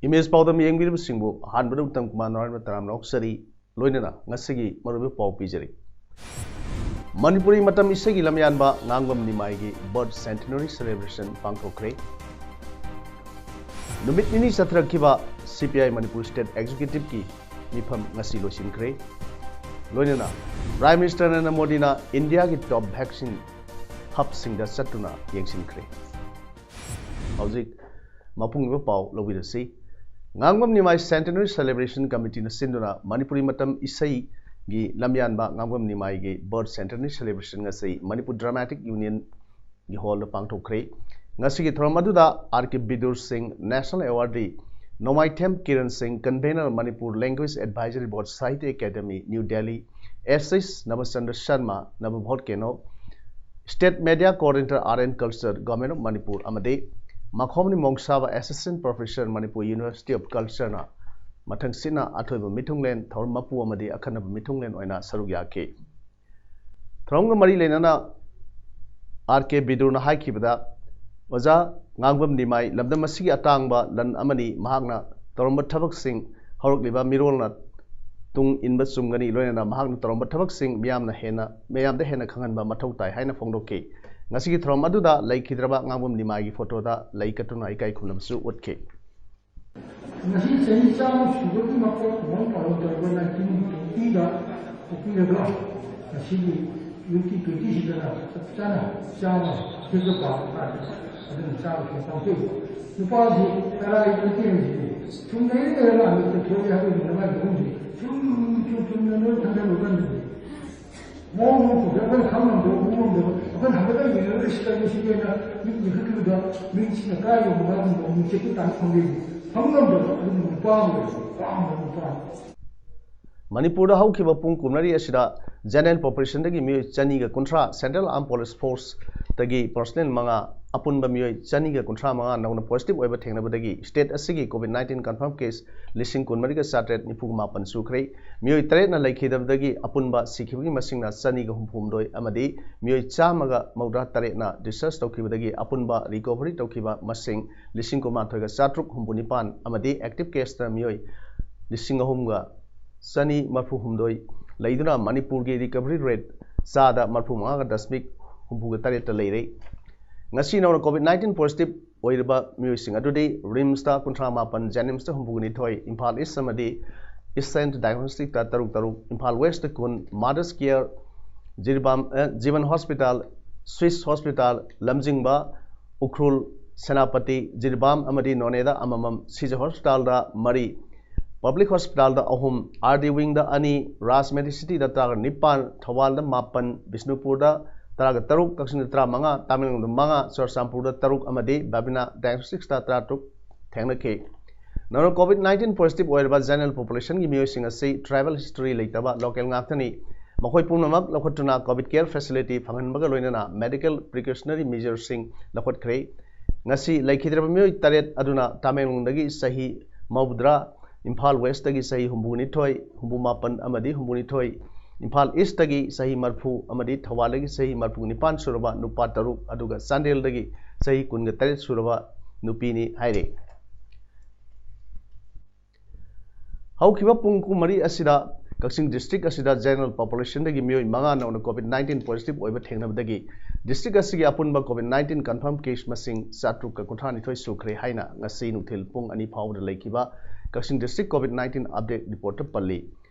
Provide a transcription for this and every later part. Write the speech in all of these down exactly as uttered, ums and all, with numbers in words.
Image ꯄꯥꯎꯗꯝ ꯌꯦꯡꯕꯤꯔꯤꯕꯁꯤꯡꯕꯨ ꯑꯍꯥꯟꯕꯗ ꯎꯇꯝ ꯀꯨꯃꯥꯔ ꯅꯥꯔꯥꯌꯟ ꯇꯔꯥꯝꯅ ꯑꯣꯛꯆꯔꯤ꯫ ꯂꯣꯏꯅꯅ ꯉꯁꯤꯒꯤ ꯃꯔꯨꯑꯣꯏꯕ ꯄꯥꯎ ꯄꯤꯖꯔꯤ꯫ ꯃꯅꯤꯄꯨꯔꯤ ꯃꯇꯝ ꯏꯁꯩꯒꯤ ꯂꯝꯌꯥꯟꯕ ꯉꯥꯡꯕꯝ ꯅꯤꯃꯥꯏꯒꯤ birth centenary celebration ꯄꯥꯡꯊꯣꯛꯈ꯭ꯔꯦ꯫ ꯅꯨꯃꯤꯠ ꯅꯤꯅꯤ ꯆꯠꯊꯔꯛꯈꯤꯕ C P I Manipur State Executive ꯀꯤ ꯃꯤꯐꯝ ꯉꯁꯤ ꯂꯣꯏꯁꯤꯟꯈ꯭ꯔꯦ꯫ ꯂꯣꯏꯅꯅ Prime Minister ꯅꯔꯦꯟꯗ꯭ꯔ ꯃꯣꯗꯤꯅ ꯏꯟꯗꯤꯌꯥꯒꯤ top vaccine hub ꯁꯤꯡꯗ ꯆꯠꯇꯨꯅ ꯌꯦꯡꯁꯤꯟꯈ꯭ꯔꯦ꯫ ꯍꯧꯖꯤꯛ ꯃꯄꯨꯡ ꯑꯣꯏꯕ ꯄꯥꯎ ꯂꯧꯕꯤꯔꯁꯤ꯫ ꯉꯥꯡꯕꯝ ꯅꯤꯃꯥꯏ Centenary Celebration Committee ꯅ ꯁꯤꯟꯗꯨꯅ ꯃꯅꯤꯄꯨꯔꯤ ꯃꯇꯝ ꯏꯁꯩꯒꯤ ꯂꯝꯌꯥꯟꯕ ꯉꯥꯡꯕꯝ ꯅꯤꯃꯥꯏꯒꯤ birth centenary celebration ꯉꯁꯤ ꯃꯅꯤꯄꯨꯔ Dramatic Union ꯒꯤ hall ꯗ ꯄꯥꯡꯊꯣꯛꯈ꯭ꯔꯦ꯫ ꯉꯁꯤꯒꯤ ꯊꯧꯔꯝ ꯑꯗꯨꯗ R K ꯕꯤꯗꯨꯔ ꯁꯤꯡ, National Awardee ꯅꯣꯡꯃꯥꯏꯊꯦꯝ ꯀꯤꯔꯟ ꯁꯤꯡ, Convener Manipur Language Advisory Board Sahitya Academy, New Delhi, S S Nabachandra Sharma, Nababodh Keno, State Media Coordinator, Art and Culture, Government of Manipur, ꯑꯃꯗꯤ ꯃꯈꯣꯝꯅꯤ ꯃꯣꯡꯁꯥꯕ, Assistant Professor, Manipur University of Culture ꯅ ꯃꯊꯪꯁꯤꯠꯅ ꯑꯊꯣꯏꯕ ꯃꯤꯊꯨꯡꯂꯦꯟ, ꯊꯧꯔꯝ ꯃꯄꯨ ꯑꯃꯗꯤ ꯑꯈꯟꯅꯕ ꯃꯤꯊꯨꯡꯂꯦꯟ ꯑꯣꯏꯅ ꯁꯔꯨꯛ ꯌꯥꯈꯤ꯫ ꯊꯧꯔꯝꯒ ꯃꯔꯤ ꯂꯩꯅꯅ R K ꯕꯤꯗꯨꯔꯅ ꯍꯥꯏꯈꯤꯕꯗ, ꯑꯣꯖꯥ ꯉꯥꯡꯕꯝ ꯅꯤꯃꯥꯏ ꯂꯝꯗꯝ ꯑꯁꯤꯒꯤ ꯑꯇꯥꯡꯕ ꯂꯟ ꯑꯃꯅꯤ꯫ ꯃꯍꯥꯛꯅ ꯇꯧꯔꯝꯕ ꯊꯕꯛꯁꯤꯡ ꯍꯧꯔꯛꯂꯤꯕ ꯃꯤꯔꯣꯜꯅ ꯇꯨꯡ ꯏꯟꯕ ꯆꯨꯝꯒꯅꯤ, ꯂꯣꯏꯅꯅ ꯃꯍꯥꯛꯅ ꯇꯧꯔꯝꯕ ꯊꯕꯛꯁꯤꯡ ꯃꯤꯌꯥꯝꯅ ꯍꯦꯟꯅ, ꯃꯤꯌꯥꯝꯗ ꯍꯦꯟꯅ ꯈꯪꯍꯟꯕ ꯃꯊꯧ ꯇꯥꯏ ꯍꯥꯏꯅ ꯐꯣꯡꯗꯣꯛꯈꯤ꯫ ꯉꯁꯤꯒꯤ ꯊꯧꯔꯝ ꯑꯗꯨꯗ ꯂꯩꯈꯤꯗ꯭ꯔꯕ ꯉꯥꯡꯕꯝ ꯅꯤꯃꯥꯏꯒꯤ ꯐꯣꯇꯣꯗ ꯂꯩ ꯀꯠꯇꯨꯅ ꯏꯀꯥꯏ ꯈꯨꯝꯅꯕꯁꯨ ꯎꯠꯈꯤ꯫ ꯉꯁꯤ ꯆꯍꯤ ꯆꯥꯝꯃ ꯁꯨꯕꯒꯤ ꯃꯄꯣꯛ ꯀꯨꯝꯑꯣꯟ ꯄꯥꯂꯟ ꯇꯧꯔꯤꯕ nineteen twenty ꯗ ꯄꯣꯛꯄꯤꯔꯕ ꯉꯁꯤꯒꯤ twenty twenty ꯁꯤꯗꯅ ꯆꯞ ꯆꯥꯅ ꯆꯥꯝꯃ ꯍꯦꯛꯇ ꯄꯥꯕ ꯇꯥꯔꯦ꯫ ꯑꯗꯨꯅ ꯆꯥꯝꯃ ꯁꯨꯕ ꯄꯥꯡꯊꯣꯛꯏ꯫ ꯅꯨꯄꯥꯁꯤ ꯀꯔꯥꯏ ꯂꯩꯇꯦ ꯍꯥꯏꯁꯤꯗꯤ ꯁꯨꯝ ꯂꯩꯔ ꯂꯩꯔꯒ ꯑꯃꯤꯠꯇ ꯊꯣꯛꯑꯦ ꯍꯥꯏꯕꯒꯤ ꯃꯃꯥꯏ ꯃꯑꯣꯡꯁꯤ ꯁꯨꯝ, ꯁꯨꯝ, ꯁꯨꯝ ꯂꯣꯏ ꯈꯟꯖꯜꯂꯨꯀꯥꯟꯗꯗꯤ ꯃꯑꯣꯡ ꯃꯑꯣꯡ ꯄꯨꯊꯣꯛꯄ ꯑꯩꯈꯣꯏꯅ ꯈꯪꯉꯝꯗꯕ, ꯎꯉꯝꯗꯕ ꯑꯩꯈꯣꯏꯅ ꯍꯪꯒꯗꯕ ꯌꯦꯡꯉꯒ ꯁꯤꯗ ꯃꯁꯤꯒꯤ ꯑꯣꯏꯅ ꯃꯤ ꯂꯤꯡꯈꯠꯈꯤꯕꯗ ꯃꯤꯁꯤꯡꯅ ꯀꯥꯏꯔꯤꯕ ꯃꯉꯥꯁꯤꯡꯗꯣ ꯃꯤꯡꯆꯠꯇꯨ ꯇꯥꯟ ꯐꯪꯗꯦ꯫ ꯐꯪ ꯉꯝꯗꯕ ꯑꯗꯨꯒꯨꯝꯕ ꯅꯨꯄꯥ ꯑꯃ ꯑꯣꯏꯔꯁꯨ ꯋꯥꯍꯪꯕ ꯅꯨꯄꯥ ꯑꯃ꯫ ꯃꯅꯤꯄꯨꯔꯗ ꯍꯧꯈꯤꯕ ꯄꯨꯡ ꯀꯨꯟꯃꯔꯤ ꯑꯁꯤꯗ ꯖꯦꯅꯔꯦꯜ ꯄꯣꯄꯨꯂꯦꯁꯟꯗꯒꯤ ꯃꯤꯑꯣꯏ ꯆꯅꯤꯒ ꯀꯨꯟꯊ꯭ꯔꯥ, ꯁꯦꯟꯇ꯭ꯔꯦꯜ ꯑꯥꯔꯝ ꯄꯨꯂꯤꯁ ꯐꯣꯔꯁꯇꯒꯤ ꯄꯔꯁꯅꯦꯜ ꯃꯉꯥ, ꯑꯄꯨꯟꯕ ꯃꯤꯑꯣꯏ ꯆꯅꯤꯒ ꯀꯨꯟꯊ꯭ꯔꯥ ꯃꯉꯥ ꯅꯧꯅ ꯄꯣꯖꯤꯇꯤꯚ ꯑꯣꯏꯕ ꯊꯦꯡꯅꯕꯗꯒꯤ ꯁ꯭ꯇꯦꯠ ꯑꯁꯤꯒꯤ ꯀꯣꯚꯤꯗ ꯅꯥꯏꯟꯇꯤꯟ ꯀꯟꯐꯥꯔꯝ ꯀꯦꯁ ꯂꯤꯁꯤꯡ ꯀꯨꯟꯃꯔꯤꯒ ꯆꯥꯇ꯭ꯔꯦꯠ ꯅꯤꯐꯨ ꯃꯥꯄꯟ ꯁꯨꯈ꯭ꯔꯦ꯫ ꯃꯤꯑꯣꯏ ꯇꯔꯦꯠꯅ ꯂꯩꯈꯤꯗꯕꯗꯒꯤ ꯑꯄꯨꯟꯕ ꯁꯤꯈꯤꯕꯒꯤ ꯃꯁꯤꯡꯅ ꯆꯅꯤꯒ ꯍꯨꯝꯐꯨ ꯍꯨꯝꯗꯣꯏ ꯑꯃꯗꯤ ꯃꯤꯑꯣꯏ ꯆꯥꯝꯃꯒ ꯃꯧꯗ꯭ꯔꯥ ꯇꯔꯦꯠꯅ ꯗꯤꯁꯆꯥꯔꯖ ꯇꯧꯈꯤꯕꯗꯒꯤ ꯑꯄꯨꯟꯕ ꯔꯤꯀꯣꯚꯔꯤ ꯇꯧꯈꯤꯕ ꯃꯁꯤꯡ ꯂꯤꯁꯤꯡ ꯀꯨꯟꯃꯥꯊꯣꯏꯒ ꯆꯥꯇ꯭ꯔꯨꯛ ꯍꯨꯝꯐꯨ ꯅꯤꯄꯥꯟ ꯑꯃꯗꯤ ꯑꯦꯛꯇꯤꯚ ꯀꯦꯁꯇ ꯃꯤꯑꯣꯏ ꯂꯤꯁꯤꯡ ꯑꯍꯨꯝꯒ ꯆꯅꯤ ꯃꯔꯐꯨ ꯍꯨꯝꯗꯣꯏ ꯂꯩꯗꯨꯅ ꯃꯅꯤꯄꯨꯔꯒꯤ ꯔꯤꯀꯣꯚꯔꯤ ꯔꯦꯠ ꯆꯥꯗ ꯃꯔꯐꯨ ꯃꯉꯥꯒ ꯗꯁꯃꯤꯛ ꯍꯨꯝꯐꯨꯒ ꯇꯔꯦꯠꯇ ꯂꯩꯔꯦ꯫ ꯉꯁꯤ ꯅꯧꯅ ꯀꯣꯚꯤꯗ ꯅꯥꯏꯟꯇꯤꯟ ꯄꯣꯖꯤꯇꯤꯚ ꯑꯣꯏꯔꯤꯕ ꯃꯤꯑꯣꯏꯁꯤꯡ ꯑꯗꯨꯗꯤ ꯔꯤꯝꯁꯇ ꯀꯨꯟꯊ꯭ꯔꯥ ꯃꯥꯄꯟ, ꯖꯦꯅꯤꯝꯁꯇ ꯍꯨꯝꯐꯨꯒ ꯅꯤꯊꯣꯏ, ꯏꯝꯐꯥꯜ ꯏꯁ ꯑꯃꯗꯤ ꯏꯁ ꯁꯥꯏꯟꯁ ꯗꯥꯏꯒꯅꯣꯁꯇꯤꯛꯇ ꯇꯔꯨꯛ ꯇꯔꯨꯛ, ꯏꯝꯐꯥꯜ ꯋꯦꯁꯇ ꯀꯨꯟ, ꯃꯥꯗꯔꯁ ꯀꯦꯌꯔ, ꯖꯤꯔꯤꯕꯥꯝ, ꯑ, ꯖꯤꯕꯟ ꯍꯣꯁꯄꯤꯇꯥꯜ, ꯁ꯭ꯋꯤꯁ ꯍꯣꯁꯄꯤꯇꯥꯜ, ꯂꯝꯖꯤꯡꯕ, ꯎꯈ꯭ꯔꯨꯜ, ꯁꯦꯅꯥꯄꯇꯤ, ꯖꯤꯔꯤꯕꯥꯝ ꯑꯃꯗꯤ ꯅꯣꯅꯦꯗ ꯑꯃꯃꯝ, ꯁꯤꯖ ꯍꯣꯁꯄꯤꯇꯥꯜꯗ ꯃꯔꯤ, ꯄꯕ꯭ꯂꯤꯛ ꯍꯣꯁꯄꯤꯇꯥꯜꯗ ꯑꯍꯨꯝ, ꯑꯥꯔ ꯗꯤ ꯋꯤꯡꯗ ꯑꯅꯤ, ꯔꯥꯖ ꯃꯦꯗꯤꯁꯤꯇꯤꯗ ꯇꯔꯥꯒ ꯅꯤꯄꯥꯟ, ꯊꯧꯕꯥꯜꯗ ꯃꯥꯄꯟ, ꯕꯤꯁꯅꯨꯄꯨꯔꯗ ꯇꯔꯥꯒ ꯇꯔꯨꯛ, ꯀꯛꯆꯤꯡꯗ ꯇꯔꯥꯃꯉꯥ, ꯇꯥꯃꯦꯡꯂꯣꯡꯗ ꯃꯉꯥ, ꯆꯨꯔꯆꯥꯟꯄꯨꯔꯗ ꯇꯔꯨꯛ ꯑꯃꯗꯤ ꯕꯥꯕꯤꯅꯥ ꯗꯥꯏꯒꯅꯣꯁꯇꯤꯛꯁꯇ ꯇꯔꯥꯇꯔꯨꯛ ꯊꯦꯡꯅꯈꯤ꯫ ꯅꯧꯅ ꯀꯣꯚꯤꯗ ꯅꯥꯏꯟꯇꯤꯟ ꯄꯣꯖꯤꯇꯤꯚ ꯑꯣꯏꯔꯕ ꯖꯦꯅꯔꯦꯜ ꯄꯣꯄꯨꯂꯦꯁꯟꯒꯤ ꯃꯤꯑꯣꯏꯁꯤꯡ ꯑꯁꯤ ꯇ꯭ꯔꯥꯏꯕꯦꯜ ꯍꯤꯁꯇ꯭ꯔꯤ ꯂꯩꯇꯕ ꯂꯣꯀꯦꯜ ꯉꯥꯛꯇꯅꯤ꯫ ꯃꯈꯣꯏ ꯄꯨꯝꯅꯃꯛ ꯂꯧꯈꯠꯇꯨꯅ ꯀꯣꯚꯤꯗ ꯀꯦꯌꯔ ꯐꯦꯁꯤꯂꯤꯇꯤ ꯐꯪꯍꯟꯕꯒ ꯂꯣꯏꯅꯅ ꯃꯦꯗꯤꯀꯦꯜ ꯄ꯭ꯔꯤꯀꯣꯁꯅꯔꯤ ꯃꯦꯖꯔꯁꯤꯡ ꯂꯧꯈꯠꯈ꯭ꯔꯦ꯫ ꯉꯁꯤ ꯂꯩꯈꯤꯗ꯭ꯔꯕ ꯃꯤꯑꯣꯏ ꯇꯔꯦꯠ ꯑꯗꯨꯅ ꯇꯥꯃꯦꯡꯂꯣꯡꯗꯒꯤ ꯆꯍꯤ ꯃꯧꯗ꯭ꯔꯥ, ꯏꯝꯐꯥꯜ ꯋꯦꯁꯇꯒꯤ ꯆꯍꯤ ꯍꯨꯝꯐꯨꯅꯤꯊꯣꯏ, ꯍꯨꯝꯐꯨ ꯃꯥꯄꯟ ꯑꯃꯗꯤ ꯍꯨꯝꯐꯨꯅꯤꯊꯣꯏ, ꯏꯝꯐꯥꯜ ꯏꯁꯇꯒꯤ ꯆꯍꯤ ꯃꯔꯐꯨ ꯑꯃꯗꯤ ꯊꯧꯕꯥꯜꯗꯒꯤ ꯆꯍꯤ ꯃꯔꯐꯨ ꯅꯤꯄꯥꯟ ꯁꯨꯔꯕ ꯅꯨꯄꯥ ꯇꯔꯨꯛ, ꯑꯗꯨꯒ ꯆꯥꯟꯗꯦꯜꯗꯒꯤ ꯆꯍꯤ ꯀꯨꯟꯒ ꯇꯔꯦꯠ ꯁꯨꯔꯕ ꯅꯨꯄꯤꯅꯤ ꯍꯥꯏꯔꯤ꯫ ꯍꯧꯈꯤꯕ ꯄꯨꯡ ꯀꯨꯟꯃꯔꯤ ꯑꯁꯤꯗ ꯀꯛꯆꯤꯡ ꯗꯤꯁꯇ꯭ꯔꯤꯛ ꯑꯁꯤꯗ ꯖꯦꯅꯔꯦꯜ ꯄꯣꯄꯨꯂꯦꯁꯟꯗꯒꯤ ꯃꯤꯑꯣꯏ ꯃꯉꯥ ꯅꯧꯅ ꯀꯣꯚꯤꯗ ꯅꯥꯏꯟꯇꯤꯟ ꯄꯣꯖꯤꯇꯤꯚ ꯑꯣꯏꯕ ꯊꯦꯡꯅꯕꯗꯒꯤ ꯗꯤꯁꯇ꯭ꯔꯤꯛ ꯑꯁꯤꯒꯤ ꯑꯄꯨꯟꯕ ꯀꯣꯚꯤꯗ ꯅꯥꯏꯟꯇꯤꯟ ꯀꯟꯐꯥꯔꯝ ꯀꯦꯁ ꯃꯁꯤꯡ ꯆꯥꯇ꯭ꯔꯨꯛꯀ ꯀꯨꯟꯊ꯭ꯔꯥ ꯅꯤꯊꯣꯏ ꯁꯨꯈ꯭ꯔꯦ ꯍꯥꯏꯅ ꯉꯁꯤ ꯅꯨꯡꯊꯤꯜ ꯄꯨꯡ ꯑꯅꯤ ꯐꯥꯎꯕꯗ ꯂꯩꯈꯤꯕ Kakching district Covid nineteen update ꯔꯤꯄꯣꯔꯠꯇ ꯄꯜꯂꯤ꯫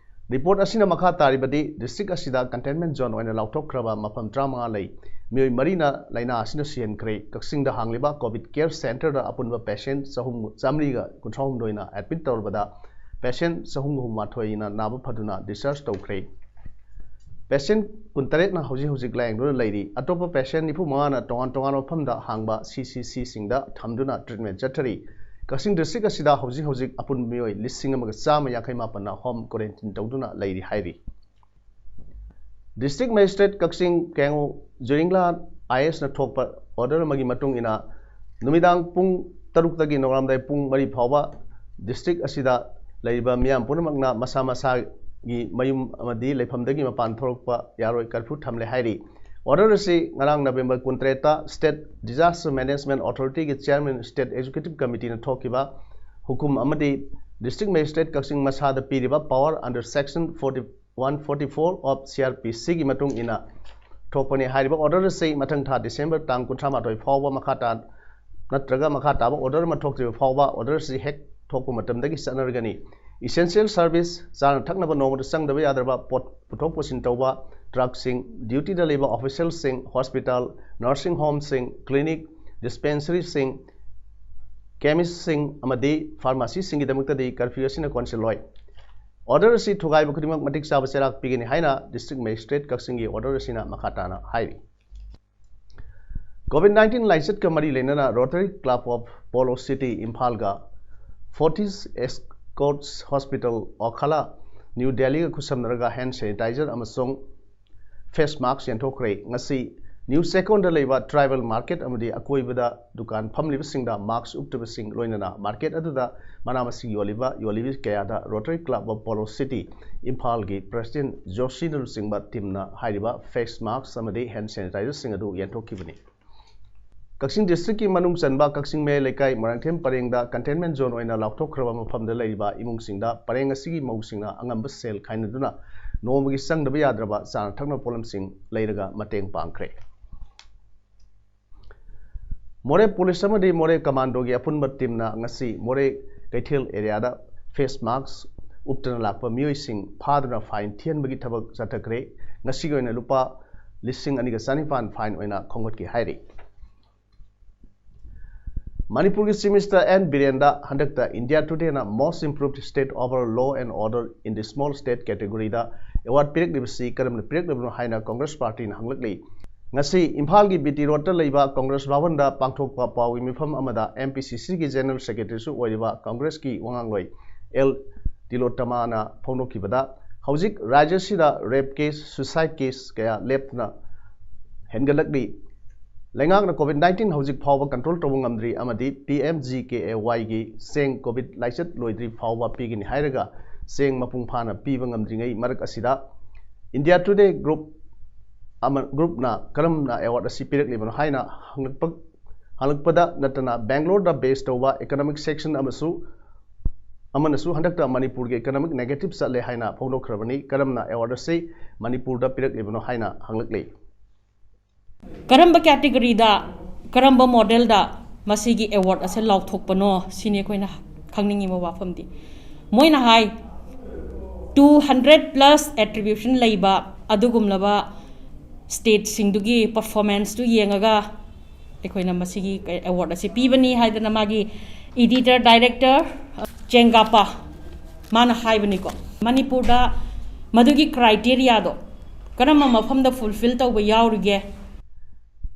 ꯔꯤꯄꯣꯔꯠ ꯑꯁꯤꯅ ꯃꯈꯥ ꯇꯥꯔꯤꯕꯗꯤ, ꯗꯤꯁꯇ꯭ꯔꯤꯛ ꯑꯁꯤꯗ ꯀꯟꯇꯦꯟꯃꯦꯟ ꯖꯣꯟ ꯑꯣꯏꯅ ꯂꯥꯎꯊꯣꯛꯈ꯭ꯔꯕ ꯃꯐꯝ ꯇꯔꯥꯃꯉꯥ ꯂꯩ꯫ ꯃꯤꯑꯣꯏ ꯃꯔꯤꯅ ꯂꯥꯏꯅꯥ ꯑꯁꯤꯅ ꯁꯤꯍꯟꯈ꯭ꯔꯦ꯫ ꯀꯛꯆꯤꯡꯗ ꯍꯥꯡꯂꯤꯕ ꯀꯣꯚꯤꯗ ꯀꯦꯌꯔ ꯁꯦꯟꯇꯔꯗ ꯑꯄꯨꯟꯕ ꯄꯦꯁꯦꯟ ꯆꯍꯨꯝ, ꯆꯥꯃꯔꯤꯒ ꯀꯨꯟꯊ꯭ꯔꯥꯍꯨꯝꯗꯣꯏꯅ ꯑꯦꯗꯃꯤꯠ ꯇꯧꯔꯕꯗ, ꯄꯦꯁꯦꯟ ꯆꯍꯨꯝꯒ ꯍꯨꯝꯐꯨꯃꯥꯊꯣꯏꯅ ꯅꯥꯕ ꯐꯗꯨꯅ ꯗꯤꯁꯆꯥꯔꯖ ꯇꯧꯈ꯭ꯔꯦ꯫ Patient ꯀꯨꯟꯇꯔꯦꯠꯅ ꯍꯧꯖꯤꯛ ꯍꯧꯖꯤꯛ ꯂꯥꯌꯦꯡꯗꯨꯅ ꯂꯩꯔꯤ꯫ ꯑꯇꯣꯞꯄ patient ꯅꯤꯐꯨ ꯃꯉꯥꯅ ꯇꯣꯉꯥꯟ ꯇꯣꯉꯥꯟꯕ ꯃꯐꯝꯗ ꯍꯥꯡꯕ C C Cꯁꯤꯡꯗ ꯊꯝꯗꯨꯅ treatment ꯆꯠꯊꯔꯤ꯫ ꯀꯛꯆꯤꯡ district ꯑꯁꯤꯗ ꯍꯧꯖꯤꯛ ꯍꯧꯖꯤꯛ ꯑꯄꯨꯟꯕ ꯃꯤꯑꯣꯏ ꯂꯤꯁꯤꯡ ꯑꯃꯒ ꯆꯥꯝꯃ ꯌꯥꯡꯈꯩ ꯃꯥꯄꯟꯅ home quarantine ꯇꯧꯗꯨꯅ ꯂꯩꯔꯤ ꯍꯥꯏꯔꯤ꯫ District Magistrate Kakching ꯀꯦꯡꯉꯨ ꯖꯨꯔꯤꯡꯂꯥ I A S ꯅ ꯊꯣꯛꯄ order ꯑꯃꯒꯤ ꯃꯇꯨꯡ ꯏꯟꯅ, ꯅꯨꯃꯤꯗꯥꯡ ꯄꯨꯡ ꯇꯔꯨꯛꯇꯒꯤ ꯅꯣꯡꯉꯥꯜꯂꯝꯗꯥꯏ ꯄꯨꯡ ꯃꯔꯤ ꯐꯥꯎꯕ district ꯑꯁꯤꯗ ꯂꯩꯔꯤꯕ ꯃꯤꯌꯥꯝ ꯄꯨꯝꯅꯃꯛꯅ ꯃꯁꯥ ꯃꯁꯥꯒꯤ ꯃꯌꯨꯝ ꯑꯃꯗꯤ ꯂꯩꯐꯝꯗꯒꯤ ꯃꯄꯥꯟ ꯊꯣꯛꯂꯛꯄ ꯌꯥꯔꯣꯏ, curfew ꯊꯝꯂꯦ ꯍꯥꯏꯔꯤ꯫ Order ꯑꯁꯤ ꯉꯔꯥꯡ November ꯀꯨꯟꯇꯔꯦꯠꯇ State Disaster Management Authorityꯒꯤ Chairman, State Executive Committeeꯅ ꯊꯣꯛꯈꯤꯕ ꯍꯨꯀꯨꯝ ꯑꯃꯗꯤ District Magistrate ꯀꯛꯆꯤꯡ ꯃꯁꯥꯗ ꯄꯤꯔꯤꯕ power under Section forty, one forty-four of C R P Cꯒꯤ ꯃꯇꯨꯡ ꯏꯟꯅ ꯊꯣꯛꯄꯅꯤ꯫ ꯍꯥꯏꯔꯤꯕ order ꯑꯁꯤ ꯃꯊꯪ ꯊꯥ December ꯇꯥꯡ ꯀꯨꯟꯊ꯭ꯔꯥ ꯃꯥꯊꯣꯏ ꯐꯥꯎꯕ ꯃꯈꯥ ꯇꯥ-, ꯅꯠꯇ꯭ꯔꯒ ꯃꯈꯥ ꯇꯥꯕ order ꯑꯃ ꯊꯣꯛꯇ꯭ꯔꯤꯕ ꯐꯥꯎꯕ order ꯑꯁꯤ ꯍꯦꯛ ꯊꯣꯛꯄ ꯃꯇꯝꯗꯒꯤ ꯆꯠꯅꯔꯒꯅꯤ꯫ Essential service, ꯆꯥꯅ ꯊꯛꯅꯕ ꯅꯣꯡꯃꯗ ꯆꯪꯗꯕ ꯌꯥꯗ꯭ꯔꯕ ꯄꯣꯠ ꯄꯨꯊꯣꯛ ꯄꯨꯁꯤꯟ ꯇꯧꯕ truckꯁꯤꯡ, dutyꯗ ꯂꯩꯕ officialꯁꯤꯡ, hospital, nursing homeꯁꯤꯡ, clinic, dispensaryꯁꯤꯡ, chemistꯁꯤꯡ ꯑꯃꯗꯤ pharmacyꯁꯤꯡꯒꯤꯗꯃꯛꯇꯗꯤ curfew ꯑꯁꯤꯅ ꯀꯣꯟꯁꯤꯜꯂꯣꯏ꯫ Order ꯑꯁꯤ ꯊꯨꯒꯥꯏꯕ ꯈꯨꯗꯤꯡꯃꯛ ꯃꯇꯤꯛ ꯆꯥꯕ ꯆꯩꯔꯥꯛ ꯄꯤꯒꯅꯤ ꯍꯥꯏꯅ District Magistrate ꯀꯛꯆꯤꯡꯒꯤ order ꯑꯁꯤꯅ ꯃꯈꯥ ꯇꯥꯅ ꯍꯥꯏꯔꯤ꯫ COVID nineteen ꯂꯥꯏꯆꯠꯀ ꯃꯔꯤ ꯂꯩꯅꯅ Rotary Club of Polo City ꯏꯝꯐꯥꯜꯒ Fortis Escorts Hospital Okhla new ꯗꯦꯜꯂꯤꯒ ꯈꯨꯠꯁꯝꯅꯔꯒ hand sanitizer ꯑꯃꯁꯨꯡ face mask ꯌꯦꯟꯊꯣꯛꯈ꯭ꯔꯦ꯫ ꯉꯁꯤ ꯅ꯭ꯌꯨ ꯆꯦꯛꯀꯣꯟꯗ ꯂꯩꯕ tribal market ꯑꯃꯗꯤ ꯑꯀꯣꯏꯕꯗ ꯗꯨꯀꯥꯟ ꯐꯝꯂꯤꯕꯁꯤꯡꯗ mask ꯎꯞꯇꯕꯁꯤꯡ ꯂꯣꯏꯅꯅ market ꯑꯗꯨꯗ ꯃꯅꯥ ꯃꯁꯤꯡ ꯌꯣꯜꯂꯤꯕ ꯌꯣꯜꯂꯤꯕꯤ ꯀꯌꯥꯗ Rotary Club of Polo City ꯏꯝꯐꯥꯜꯒꯤ president ꯖꯣꯁꯤꯅ ꯂꯨꯆꯤꯡꯕ teamꯅ ꯍꯥꯏꯔꯤꯕ face mask ꯑꯃꯗꯤ hand sanitizerꯁꯤꯡ ꯑꯗꯨ ꯌꯦꯟꯊꯣꯛꯈꯤꯕꯅꯤ꯫ ꯀꯛꯆꯤꯡ districtꯀꯤ ꯃꯅꯨꯡ ꯆꯟꯕ ꯀꯛꯆꯤꯡ ꯃꯌꯥꯏ ꯂꯩꯀꯥꯏ ꯃꯣꯏꯔꯥꯡꯊꯦꯝ ꯄꯔꯦꯡꯗ containment zone ꯑꯣꯏꯅ ꯂꯥꯎꯊꯣꯛꯈ꯭ꯔꯕ ꯃꯐꯝꯗ ꯂꯩꯔꯤꯕ ꯏꯃꯨꯡꯁꯤꯡꯗ ꯄꯔꯦꯡ ꯑꯁꯤꯒꯤ ꯃꯧꯁꯤꯡꯅ ꯑꯉꯝꯕ ꯁꯦꯜ ꯈꯥꯏꯅꯗꯨꯅ ꯅꯣꯡꯃꯒꯤ ꯆꯪꯗꯕ ꯌꯥꯗ꯭ꯔꯕ ꯆꯥꯅ ꯊꯛꯅꯕ ꯄꯣꯠꯂꯝꯁꯤꯡ ꯂꯩꯔꯒ ꯃꯇꯦꯡ ꯄꯥꯡꯈ꯭ꯔꯦ꯫ ꯃꯣꯔꯦ police ꯑꯃꯗꯤ ꯃꯣꯔꯦ commandoꯒꯤ ꯑꯄꯨꯟꯕ teamꯅ ꯉꯁꯤ ꯃꯣꯔꯦ ꯀꯩꯊꯦꯜ areaꯗ face mask ꯎꯞꯇꯅ ꯂꯥꯛꯄ ꯃꯤꯑꯣꯏꯁꯤꯡ ꯐꯥꯗꯨꯅ fine ꯊꯤꯍꯟꯕꯒꯤ ꯊꯕꯛ ꯆꯠꯊꯈ꯭ꯔꯦ꯫ ꯉꯁꯤꯒꯤ ꯑꯣꯏꯅ ꯂꯨꯄꯥ ꯂꯤꯁꯤꯡ ꯑꯅꯤꯒ ꯆꯥꯅꯤꯄꯥꯟ fine ꯑꯣꯏꯅ ꯈꯣꯝꯒꯠꯈꯤ ꯍꯥꯏꯔꯤ꯫ ꯃꯅꯤꯄꯨꯔꯒꯤ Chief Minister N ꯕꯤꯔꯦꯟꯗ ꯍꯟꯗꯛꯇ India Todayꯅ Most Improved State Overall Law and Order in the Small State categoryꯗ ꯑꯦꯋꯥꯔꯗ ꯄꯤꯔꯛꯂꯤꯕꯁꯤ ꯀꯔꯝꯅ ꯄꯤꯔꯛꯂꯤꯕꯅꯣ ꯍꯥꯏꯅ ꯀꯪꯒ꯭ꯔꯦꯁ ꯄꯥꯔꯇꯤꯅ ꯍꯪꯂꯛꯂꯤ꯫ ꯉꯁꯤ ꯏꯝꯐꯥꯜꯒꯤ ꯕꯤ ꯇꯤ ꯔꯣꯗꯇ ꯂꯩꯕ ꯀꯪꯒ꯭ꯔꯦꯁ ꯚꯕꯟꯗ ꯄꯥꯡꯊꯣꯛꯄ ꯄꯥꯎꯒꯤ ꯃꯤꯐꯝ ꯑꯃꯗ ꯑꯦꯝ ꯄꯤ ꯁꯤ ꯁꯤꯒꯤ ꯖꯦꯅꯔꯦꯜ ꯁꯦꯀ꯭ꯔꯦꯇꯔꯤꯁꯨ ꯑꯣꯏꯔꯤꯕ ꯀꯪꯒ꯭ꯔꯦꯁꯀꯤ ꯋꯥꯉꯥꯡꯂꯣꯏ ꯑꯦꯜ ꯇꯤꯂꯣꯇꯃꯥꯅ ꯐꯣꯡꯗꯣꯛꯈꯤꯕꯗ, ꯍꯧꯖꯤꯛ ꯔꯥꯖ꯭ꯌꯁꯤꯗ ꯔꯦꯞ ꯀꯦꯁ, ꯁꯨꯏꯁꯥꯏꯗ ꯀꯦꯁ ꯀꯌꯥ ꯂꯦꯞꯇꯅ ꯍꯦꯟꯒꯠꯂꯛꯂꯤ꯫ ꯂꯩꯉꯥꯛꯅ ꯀꯣꯚꯤꯗ ꯅꯥꯏꯟꯇꯤꯟ ꯍꯧꯖꯤꯛ ꯐꯥꯎꯕ ꯀꯟꯇ꯭ꯔꯣꯜ ꯇꯧꯕ ꯉꯝꯗ꯭ꯔꯤ ꯑꯃꯗꯤ P M G K A ꯋꯥꯏꯒꯤ ꯆꯦꯡ ꯀꯣꯚꯤꯗ ꯂꯥꯏꯆꯠ ꯂꯣꯏꯗ꯭ꯔꯤ ꯐꯥꯎꯕ ꯄꯤꯒꯅꯤ ꯍꯥꯏꯔꯒ ꯆꯦꯡ ꯃꯄꯨꯡ ꯐꯥꯅ ꯄꯤꯕ ꯉꯝꯗ꯭ꯔꯤꯉꯩ ꯃꯔꯛ ꯑꯁꯤꯗ ꯏꯟꯗꯤꯌꯥ ꯇꯨꯗꯦ ꯒ꯭ꯔꯨꯞ ꯑꯃ, ꯒ꯭ꯔꯨꯞꯅ ꯀꯔꯝꯅ ꯑꯦꯋꯥꯔꯗ ꯑꯁꯤ ꯄꯤꯔꯛꯂꯤꯕꯅꯣ ꯍꯥꯏꯅ ꯍꯪꯂꯛꯄ, ꯍꯪꯂꯛꯄꯗ ꯅꯠꯇꯅ ꯕꯦꯡꯒ꯭ꯂꯣꯔꯗ ꯕꯦꯁ ꯇꯧꯕ ꯏꯀꯣꯅꯣꯃꯤꯛ ꯁꯦꯛꯁꯟ ꯑꯃꯁꯨ, ꯑꯃꯅꯁꯨ ꯍꯟꯗꯛꯇ ꯃꯅꯤꯄꯨꯔꯒꯤ ꯏꯀꯣꯅꯣꯃꯤꯛ ꯅꯦꯒꯦꯇꯤꯚ ꯆꯠꯂꯦ ꯍꯥꯏꯅ ꯐꯣꯡꯗꯣꯛꯈ꯭ꯔꯕꯅꯤ꯫ ꯀꯔꯝꯅ ꯑꯦꯋꯥꯔꯗ ꯑꯁꯤ ꯃꯅꯤꯄꯨꯔꯗ ꯄꯤꯔꯛꯂꯤꯕꯅꯣ ꯍꯥꯏꯅ ꯍꯪꯂꯛꯂꯤ꯫ ꯀꯔꯝꯕ ꯀꯦꯇꯦꯒꯣꯔꯤꯗ, ꯀꯔꯝꯕ ꯃꯣꯗꯦꯜꯗ ꯃꯁꯤꯒꯤ ꯑꯦꯋꯥꯔꯗ ꯑꯁꯦ ꯂꯥꯎꯊꯣꯛꯄꯅꯣ ꯁꯤꯅꯤ ꯑꯩꯈꯣꯏꯅ ꯈꯪꯅꯤꯡꯉꯤꯕ ꯋꯥꯐꯝꯗꯤ꯫ ꯃꯣꯏꯅ ꯍꯥꯏ, two hundred plus attribution ꯂꯩꯕ ꯑꯗꯨꯒꯨꯝꯂꯕ ꯁ꯭ꯇꯦꯠꯁꯤꯡꯗꯨꯒꯤ ꯄꯔꯐꯣꯔꯃꯦꯟꯁꯇꯨ ꯌꯦꯡꯉꯒ ꯑꯩꯈꯣꯏꯅ ꯃꯁꯤꯒꯤ ꯑꯦꯋꯥꯔꯗ ꯑꯁꯤ ꯄꯤꯕꯅꯤ ꯍꯥꯏꯗꯅ ꯃꯥꯒꯤ ꯏꯗꯤꯇꯔ ꯗꯥꯏꯔꯦꯛꯇꯔ ꯆꯦꯡꯒꯥꯄꯥ ꯃꯥꯅ ꯍꯥꯏꯕꯅꯤꯀꯣ꯫ ꯃꯅꯤꯄꯨꯔꯗ ꯃꯗꯨꯒꯤ ꯀ꯭ꯔꯥꯏꯇꯦꯔꯤꯌꯥꯗꯣ ꯀꯔꯝꯕ ꯃꯐꯝꯗ ꯐꯨꯜꯐꯤꯜ ꯇꯧꯕ ꯌꯥꯎꯔꯤꯒꯦ?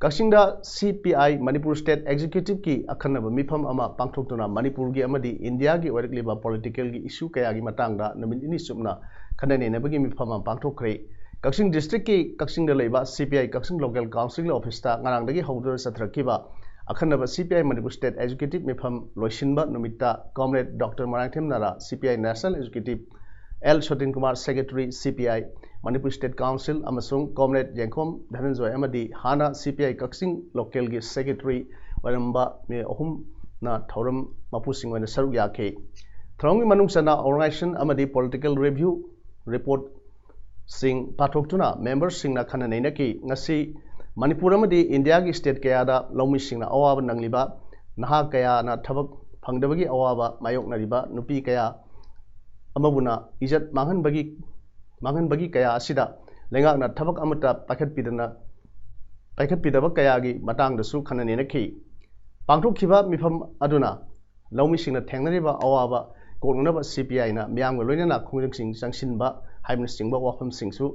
ꯀꯛꯆꯤꯡꯗ ꯁꯤ ꯄꯤ ꯑꯥꯏ ꯃꯅꯤꯄꯨꯔ ꯁ꯭ꯇꯦꯠ ꯑꯦꯛꯖꯤꯀ꯭ꯌꯨꯇꯤꯚꯀꯤ ꯑꯈꯟꯅꯕ ꯃꯤꯐꯝ ꯑꯃ ꯄꯥꯡꯊꯣꯛꯇꯨꯅ ꯃꯅꯤꯄꯨꯔꯒꯤ ꯑꯃꯗꯤ ꯏꯟꯗꯤꯌꯥꯒꯤ ꯑꯣꯏꯔꯛꯂꯤꯕ ꯄꯣꯂꯤꯇꯤꯀꯦꯜꯒꯤ ꯏꯁꯨ ꯀꯌꯥꯒꯤ ꯃꯇꯥꯡꯗ ꯅꯨꯃꯤꯠ ꯅꯤꯅꯤ ꯆꯨꯞꯅ ꯈꯟꯅ ꯅꯩꯅꯕꯒꯤ ꯃꯤꯐꯝ ꯑꯃ ꯄꯥꯡꯊꯣꯛꯈ꯭ꯔꯦ꯫ ꯀꯛꯆꯤꯡ ꯗꯤꯁꯇ꯭ꯔꯤꯛꯀꯤ ꯀꯛꯆꯤꯡꯗ ꯂꯩꯕ ꯁꯤ ꯄꯤ ꯑꯥꯏ ꯀꯛꯆꯤꯡ ꯂꯣꯀꯦꯜ ꯀꯥꯎꯟꯁꯤꯜ ꯑꯣꯐꯤꯁꯇ ꯉꯔꯥꯡꯗꯒꯤ ꯍꯧꯗꯨꯅ ꯆꯠꯊꯔꯛꯈꯤꯕ ꯑꯈꯟꯅꯕ C P I Manipur state executive ꯃꯤꯐꯝ ꯂꯣꯏꯁꯤꯟꯕ ꯅꯨꯃꯤꯠꯇ comrade doctor Moirangthem Nara, C P I national executive, L Sotin Kumar, secretary, C P I Manipur state council, ꯑꯃꯁꯨꯡ ꯀꯣꯝꯔꯦꯗ ꯌꯦꯡꯈꯣꯝ ꯙꯅꯟꯖꯣꯏ ꯑꯃꯗꯤ ꯍꯥꯟꯅ ꯁꯤ ꯄꯤ ꯑꯥꯏ ꯀꯛꯆꯤꯡ ꯂꯣꯀꯦꯜꯒꯤ ꯁꯦꯀ꯭ꯔꯦꯇꯔꯤ ꯑꯣꯏꯔꯝꯕ ꯃꯤꯑꯣꯏ ꯑꯍꯨꯝꯅ ꯊꯧꯔꯝ ꯃꯄꯨꯁꯤꯡ ꯑꯣꯏꯅ ꯁꯔꯨꯛ ꯌꯥꯈꯤ꯫ ꯊꯧꯔꯝꯒꯤ ꯃꯅꯨꯡ ꯆꯟꯅ ꯑꯣꯔꯒꯅꯥꯏꯖꯦꯁꯟ ꯑꯃꯗꯤ ꯄꯣꯂꯤꯇꯤꯀꯦꯜ ꯔꯤꯚ꯭ꯌꯨ ꯔꯤꯄꯣꯔꯠꯁꯤꯡ ꯄꯥꯊꯣꯛꯇꯨꯅ ꯃꯦꯝꯕꯔꯁꯤꯡꯅ ꯈꯟꯅ ꯅꯩꯅꯈꯤ꯫ ꯉꯁꯤ ꯃꯅꯤꯄꯨꯔ ꯑꯃꯗꯤ ꯏꯟꯗꯤꯌꯥꯒꯤ ꯁ꯭ꯇꯦꯠ ꯀꯌꯥꯗ ꯂꯧꯃꯤꯁꯤꯡꯅ ꯑꯋꯥꯕ ꯅꯪꯂꯤꯕ, ꯅꯍꯥ ꯀꯌꯥꯅ ꯊꯕꯛ ꯐꯪꯗꯕꯒꯤ ꯑꯋꯥꯕ ꯃꯥꯌꯣꯛꯅꯔꯤꯕ, ꯅꯨꯄꯤ ꯀꯌꯥ ꯑꯃꯕꯨꯅ ꯏꯖꯠ ꯃꯥꯡꯍꯟꯕꯒꯤ, ꯃꯥꯡꯍꯟꯕꯒꯤ ꯀꯌꯥ ꯑꯁꯤꯗ ꯂꯩꯉꯥꯛꯅ ꯊꯕꯛ ꯑꯃꯠꯇ ꯄꯥꯏꯈꯠꯄꯤꯗꯅ, ꯄꯥꯏꯈꯠꯄꯤꯗꯕ ꯀꯌꯥꯒꯤ ꯃꯇꯥꯡꯗꯁꯨ ꯈꯟꯅ ꯅꯩꯅꯈꯤ꯫ ꯄꯥꯡꯊꯣꯛꯈꯤꯕ ꯃꯤꯐꯝ ꯑꯗꯨꯅ ꯂꯧꯃꯤꯁꯤꯡꯅ ꯊꯦꯡꯅꯔꯤꯕ ꯑꯋꯥꯕ ꯀꯣꯛꯅꯅꯕ ꯁꯤ ꯄꯤ ꯑꯥꯏꯅ ꯃꯤꯌꯥꯝꯒ ꯂꯣꯏꯅꯅ ꯈꯣꯡꯖꯪꯁꯤꯡ ꯆꯪꯁꯤꯟꯕ ꯍꯥꯏꯕꯅꯆꯤꯡꯕ ꯋꯥꯐꯝꯁꯤꯡꯁꯨ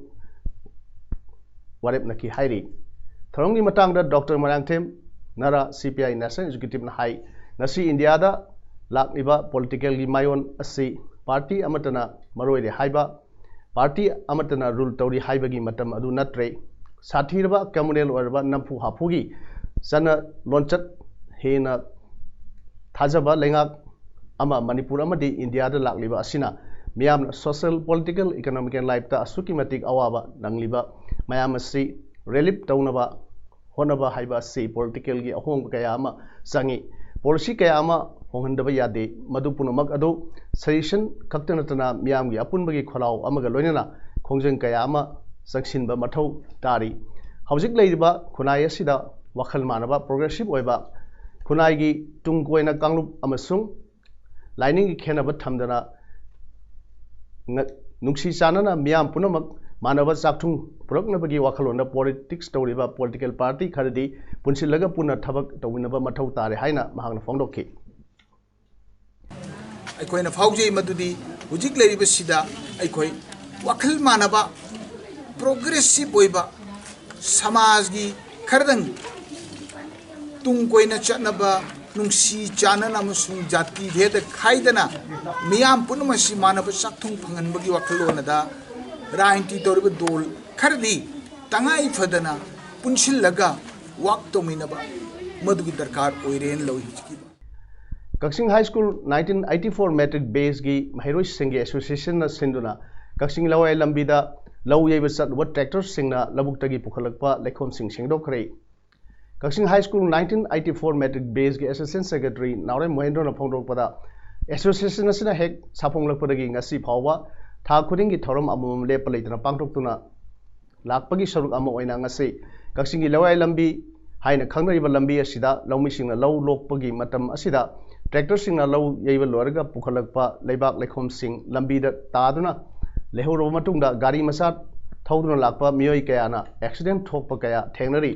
ꯋꯥꯔꯦꯞꯅꯈꯤ ꯍꯥꯏꯔꯤ꯫ ꯊꯧꯔꯝꯒꯤ ꯃꯇꯥꯡꯗ doctor Moirangthem Nara, C P I National Executive ꯅ ꯍꯥꯏ, ꯉꯁꯤ ꯏꯟꯗꯤꯌꯥꯗ ꯂꯥꯛꯂꯤꯕ political ꯒꯤ ꯃꯥꯏꯑꯣꯟ ꯑꯁꯤ party ꯑꯃꯠꯇꯅ ꯃꯔꯨꯑꯣꯏꯔꯦ ꯍꯥꯏꯕ, party ꯑꯃꯠꯇꯅ rule ꯇꯧꯔꯤ ꯍꯥꯏꯕꯒꯤ ꯃꯇꯝ ꯑꯗꯨ ꯅꯠꯇ꯭ꯔꯦ꯫ ꯁꯥꯊꯤꯔꯕ communal ꯑꯣꯏꯔꯕ ꯅꯝꯐꯨ ꯍꯥꯐꯨꯒꯤ ꯆꯠꯅ ꯂꯣꯟꯆꯠ ꯍꯦꯟꯅ ꯊꯥꯖꯕ ꯂꯩꯉꯥꯛ ꯑꯃ ꯃꯅꯤꯄꯨꯔ ꯑꯃꯗꯤ ꯏꯟꯗꯤꯌꯥꯗ ꯂꯥꯛꯂꯤꯕ ꯑꯁꯤꯅ ꯃꯤꯌꯥꯝꯅ social, political, economical life ꯇ ꯑꯁꯨꯛꯀꯤ ꯃꯇꯤꯛ ꯑꯋꯥꯕ ꯅꯪꯂꯤꯕ ꯃꯌꯥꯝ ꯑꯁꯤ relief ꯇꯧꯅꯕ ꯍꯣꯠꯅꯕ ꯍꯥꯏꯕ ꯑꯁꯤ political ꯒꯤ ꯑꯍꯣꯡꯕ ꯀꯌꯥ ꯑꯃ ꯆꯪꯏ꯫ Policy ꯀꯌꯥ ꯑꯃ ꯍꯣꯡꯍꯟꯗꯕ ꯌꯥꯗꯦ꯫ ꯃꯗꯨ ꯄꯨꯝꯅꯃꯛ ꯑꯗꯨ suggestion ꯈꯛꯇ ꯅꯠꯇꯅ ꯃꯤꯌꯥꯝꯒꯤ ꯑꯄꯨꯟꯕꯒꯤ ꯈꯣꯜꯂꯥꯎ ꯑꯃꯒ ꯂꯣꯏꯅꯅ ꯈꯣꯡꯖꯪ ꯀꯌꯥ ꯑꯃ ꯆꯪꯁꯤꯟꯕ ꯃꯊꯧ ꯇꯥꯔꯤ꯫ ꯍꯧꯖꯤꯛ ꯂꯩꯔꯤꯕ ꯈꯨꯟꯅꯥꯏ ꯑꯁꯤꯗ ꯋꯥꯈꯜ ꯃꯥꯟꯅꯕ, progressive ꯑꯣꯏꯕ, ꯈꯨꯟꯅꯥꯏꯒꯤ ꯇꯨꯡ ꯀꯣꯏꯅ ꯀꯥꯡꯂꯨꯞ ꯑꯃꯁꯨꯡ ꯂꯥꯏꯅꯤꯡꯒꯤ ꯈꯦꯠꯅꯕ ꯊꯝꯗꯅ ꯉ-, ꯅꯨꯡꯁꯤ ꯆꯥꯟꯅꯅ ꯃꯤꯌꯥꯝ ꯄꯨꯝꯅꯃꯛ ꯃꯥꯟꯅꯕ ꯆꯥꯛꯊꯨꯡ ꯄꯨꯔꯛꯅꯕꯒꯤ ꯋꯥꯈꯜꯂꯣꯟꯗ politics ꯇꯧꯔꯤꯕ political party ꯈꯔꯗꯤ ꯄꯨꯟꯁꯤꯜꯂꯒ ꯄꯨꯟꯅ ꯊꯕꯛ ꯇꯧꯃꯤꯟꯅꯕ ꯃꯊꯧ ꯇꯥꯔꯦ ꯍꯥꯏꯅ ꯃꯍꯥꯛꯅ ꯐꯣꯡꯗꯣꯛꯈꯤ꯫ ꯑꯩꯈꯣꯏꯅ ꯐꯥꯎꯖꯩ ꯃꯗꯨꯗꯤ ꯍꯧꯖꯤꯛ ꯂꯩꯔꯤꯕꯁꯤꯗ ꯑꯩꯈꯣꯏ ꯋꯥꯈꯜ ꯃꯥꯟꯅꯕ, progressive ꯑꯣꯏꯕ, ꯁꯃꯥꯖꯒꯤ ꯈꯔꯗꯪ ꯇꯨꯡ ꯀꯣꯏꯅ ꯆꯠꯅꯕ, ꯅꯨꯡꯁꯤ ꯆꯥꯟꯅꯅ ꯑꯃꯁꯨꯡ ꯖꯥꯇꯤ ꯚꯦꯗ ꯈꯥꯏꯗꯅ ꯃꯤꯌꯥꯝ ꯄꯨꯝꯅꯃꯛ ꯑꯁꯤ ꯃꯥꯟꯅꯕ ꯆꯥꯛꯊꯨꯡ ꯐꯪꯍꯟꯕꯒꯤ ꯋꯥꯈꯜꯂꯣꯟ ꯑꯗ ꯔꯥꯖꯅꯤꯇꯤ ꯇꯧꯔꯤꯕ ꯗꯣꯜ ꯈꯔꯗꯤ ꯇꯉꯥꯏ ꯐꯗꯅ ꯄꯨꯟꯁꯤꯜꯂꯒ work ꯇꯧꯃꯤꯟꯅꯕ ꯃꯗꯨꯒꯤ ꯗꯔꯀꯥꯔ ꯑꯣꯏꯔꯦꯅ ꯂꯧꯏ꯫ ꯍꯧꯖꯤꯛꯀꯤ ꯀꯛꯆꯤꯡ High School nineteen eighty four matric batch ꯀꯤ ꯃꯍꯩꯔꯣꯏꯁꯤꯡꯒꯤ association ꯅ ꯁꯤꯟꯗꯨꯅ ꯀꯛꯆꯤꯡ ꯂꯋꯥꯏ ꯂꯝꯕꯤꯗ ꯂꯧ ꯌꯩꯕ ꯆꯠꯂꯨꯕ tractor ꯁꯤꯡꯅ ꯂꯧꯕꯨꯛꯇꯒꯤ ꯄꯨꯈꯠꯂꯛꯄ ꯂꯩꯈꯣꯝꯁꯤꯡ ꯁꯦꯡꯗꯣꯛꯈ꯭ꯔꯦ꯫ ꯀꯛꯆꯤꯡ High School nineteen eighty four matric batch ꯀꯤ assistant secretary ꯅꯥꯎꯔꯦꯝ ꯃꯣꯍꯦꯟꯗ꯭ꯔꯣꯅ ꯐꯣꯡꯗꯣꯔꯛꯄꯗ, association ꯑꯁꯤꯅ ꯍꯦꯛ ꯁꯥꯐꯣꯡꯂꯛꯄꯗꯒꯤ ꯉꯁꯤ ꯐꯥꯎꯕ ꯊꯥ ꯈꯨꯗꯤꯡꯒꯤ ꯊꯧꯔꯝ ꯑꯃꯃꯝ ꯂꯦꯞꯄ ꯂꯩꯇꯅ ꯄꯥꯡꯊꯣꯛꯇꯨꯅ ꯂꯥꯛꯄꯒꯤ ꯁꯔꯨꯛ ꯑꯃ ꯑꯣꯏꯅ ꯉꯁꯤ ꯀꯛꯆꯤꯡꯒꯤ ꯂꯋꯥꯏ ꯂꯝꯕꯤ ꯍꯥꯏꯅ ꯈꯪꯅꯔꯤꯕ ꯂꯝꯕꯤ ꯑꯁꯤꯗ ꯂꯧꯃꯤꯁꯤꯡꯅ ꯂꯧ ꯂꯣꯛꯄꯒꯤ ꯃꯇꯝ ꯑꯁꯤꯗ tractor ꯁꯤꯡꯅ ꯂꯧ ꯌꯩꯕ ꯂꯣꯏꯔꯒ ꯄꯨꯈꯠꯂꯛꯄ ꯂꯩꯕꯥꯛ ꯂꯩꯈꯣꯝꯁꯤꯡ ꯂꯝꯕꯤꯗ ꯇꯥꯗꯨꯅ ꯂꯩꯍꯧꯔꯕ ꯃꯇꯨꯡꯗ ꯒꯥꯔꯤ ꯃꯆꯥ ꯊꯧꯗꯨꯅ ꯂꯥꯛꯄ ꯃꯤꯑꯣꯏ ꯀꯌꯥꯅ accident ꯊꯣꯛꯄ ꯀꯌꯥ ꯊꯦꯡꯅꯔꯤ꯫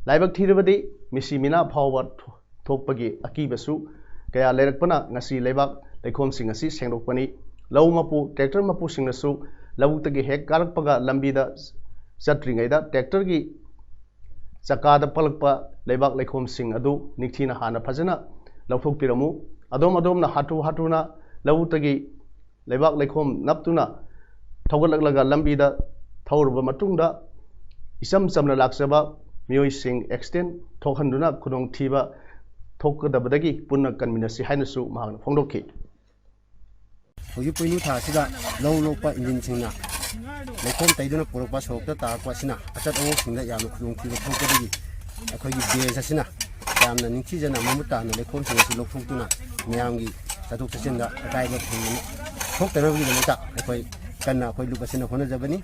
ꯂꯥꯏꯕꯛ ꯊꯤꯔꯕꯗꯤ ꯃꯤꯁꯤ ꯃꯤꯅꯥ ꯐꯥꯎꯕ ꯊꯣꯛꯄꯒꯤ ꯑꯀꯤꯕꯁꯨ ꯀꯌꯥ ꯂꯩꯔꯛꯄꯅ ꯉꯁꯤ ꯂꯩꯕꯥꯛ ꯂꯩꯈꯣꯝꯁꯤꯡ ꯑꯁꯤ ꯁꯦꯡꯗꯣꯛꯄꯅꯤ꯫ ꯂꯧ ꯃꯄꯨ, tractor ꯃꯄꯨꯁꯤꯡꯅꯁꯨ ꯂꯧꯕꯨꯛꯇꯒꯤ ꯍꯦꯛ ꯀꯥꯔꯛꯄꯒ ꯂꯝꯕꯤꯗ ꯆꯠꯇ꯭ꯔꯤꯉꯩꯗ ꯇ꯭ꯔꯦꯛꯇꯔꯒꯤ ꯆꯀꯥꯗ ꯄꯛꯂꯛꯄ ꯂꯩꯕꯥꯛ ꯂꯩꯈꯣꯝꯁꯤꯡ ꯑꯗꯨ ꯅꯤꯡꯊꯤꯅ ꯍꯥꯟꯅ ꯐꯖꯅ ꯂꯧꯊꯣꯛꯄꯤꯔꯝꯃꯨ꯫ ꯑꯗꯣꯝ ꯑꯗꯣꯝꯅ ꯍꯥꯊꯨ ꯍꯥꯊꯨꯅ ꯂꯧꯕꯨꯛꯇꯒꯤ ꯂꯩꯕꯥꯛ ꯂꯩꯈꯣꯝ ꯅꯞꯇꯨꯅ ꯊꯧꯒꯠꯂꯛꯂꯒ ꯂꯝꯕꯤꯗ ꯊꯧꯔꯨꯕ ꯃꯇꯨꯡꯗ ꯏꯆꯝ ꯆꯝꯅ ꯂꯥꯛꯆꯕ ꯃꯤꯑꯣꯏꯁꯤꯡ ꯑꯦꯛꯁꯤꯗꯦꯟ ꯊꯣꯛꯍꯟꯗꯨꯅ ꯈꯨꯗꯣꯡꯊꯤꯕ ꯊꯣꯛꯀꯗꯕꯗꯒꯤ ꯄꯨꯟꯅ ꯀꯟꯃꯤꯟꯅꯁꯤ ꯍꯥꯏꯅꯁꯨ ꯃꯍꯥꯛꯅ ꯐꯣꯡꯗꯣꯛꯈꯤ꯫ ꯍꯧꯖꯤꯛ ꯄꯣꯏꯅꯨ ꯊꯥ ꯑꯁꯤꯗ ꯂꯧ ꯂꯣꯛꯄ ꯏꯟꯖꯤꯟꯁꯤꯡꯅ ꯂꯩꯈꯣꯝ ꯇꯩꯗꯨꯅ ꯄꯨꯔꯛꯄ ꯁꯣꯔꯣꯛꯇ ꯇꯥꯔꯛꯄ ꯑꯁꯤꯅ ꯑꯆꯠ ꯑꯋꯣꯛꯁꯤꯡꯗ ꯌꯥꯝꯅ ꯈꯨꯗꯣꯡꯊꯤꯕ ꯊꯣꯛꯄꯗꯒꯤ ꯑꯩꯈꯣꯏꯒꯤ ꯕꯦꯖ ꯑꯁꯤꯅ ꯌꯥꯝꯅ ꯅꯤꯡꯊꯤꯖꯅ ꯃꯃꯨꯠ ꯇꯥꯅ ꯂꯩꯈꯣꯝꯁꯤꯡ ꯑꯁꯤ ꯂꯧꯊꯣꯛꯇꯨꯅ ꯃꯤꯌꯥꯝꯒꯤ ꯆꯠꯊꯣꯛ ꯆꯠꯁꯤꯟꯗ ꯑꯀꯥꯏꯕ ꯊꯣꯛꯇꯅꯕꯒꯤꯗꯃꯛꯇ ꯑꯩꯈꯣꯏ ꯀꯟꯅ ꯑꯩꯈꯣꯏ ꯂꯨꯞ ꯑꯁꯤꯅ ꯍꯣꯠꯅꯖꯕꯅꯤ꯫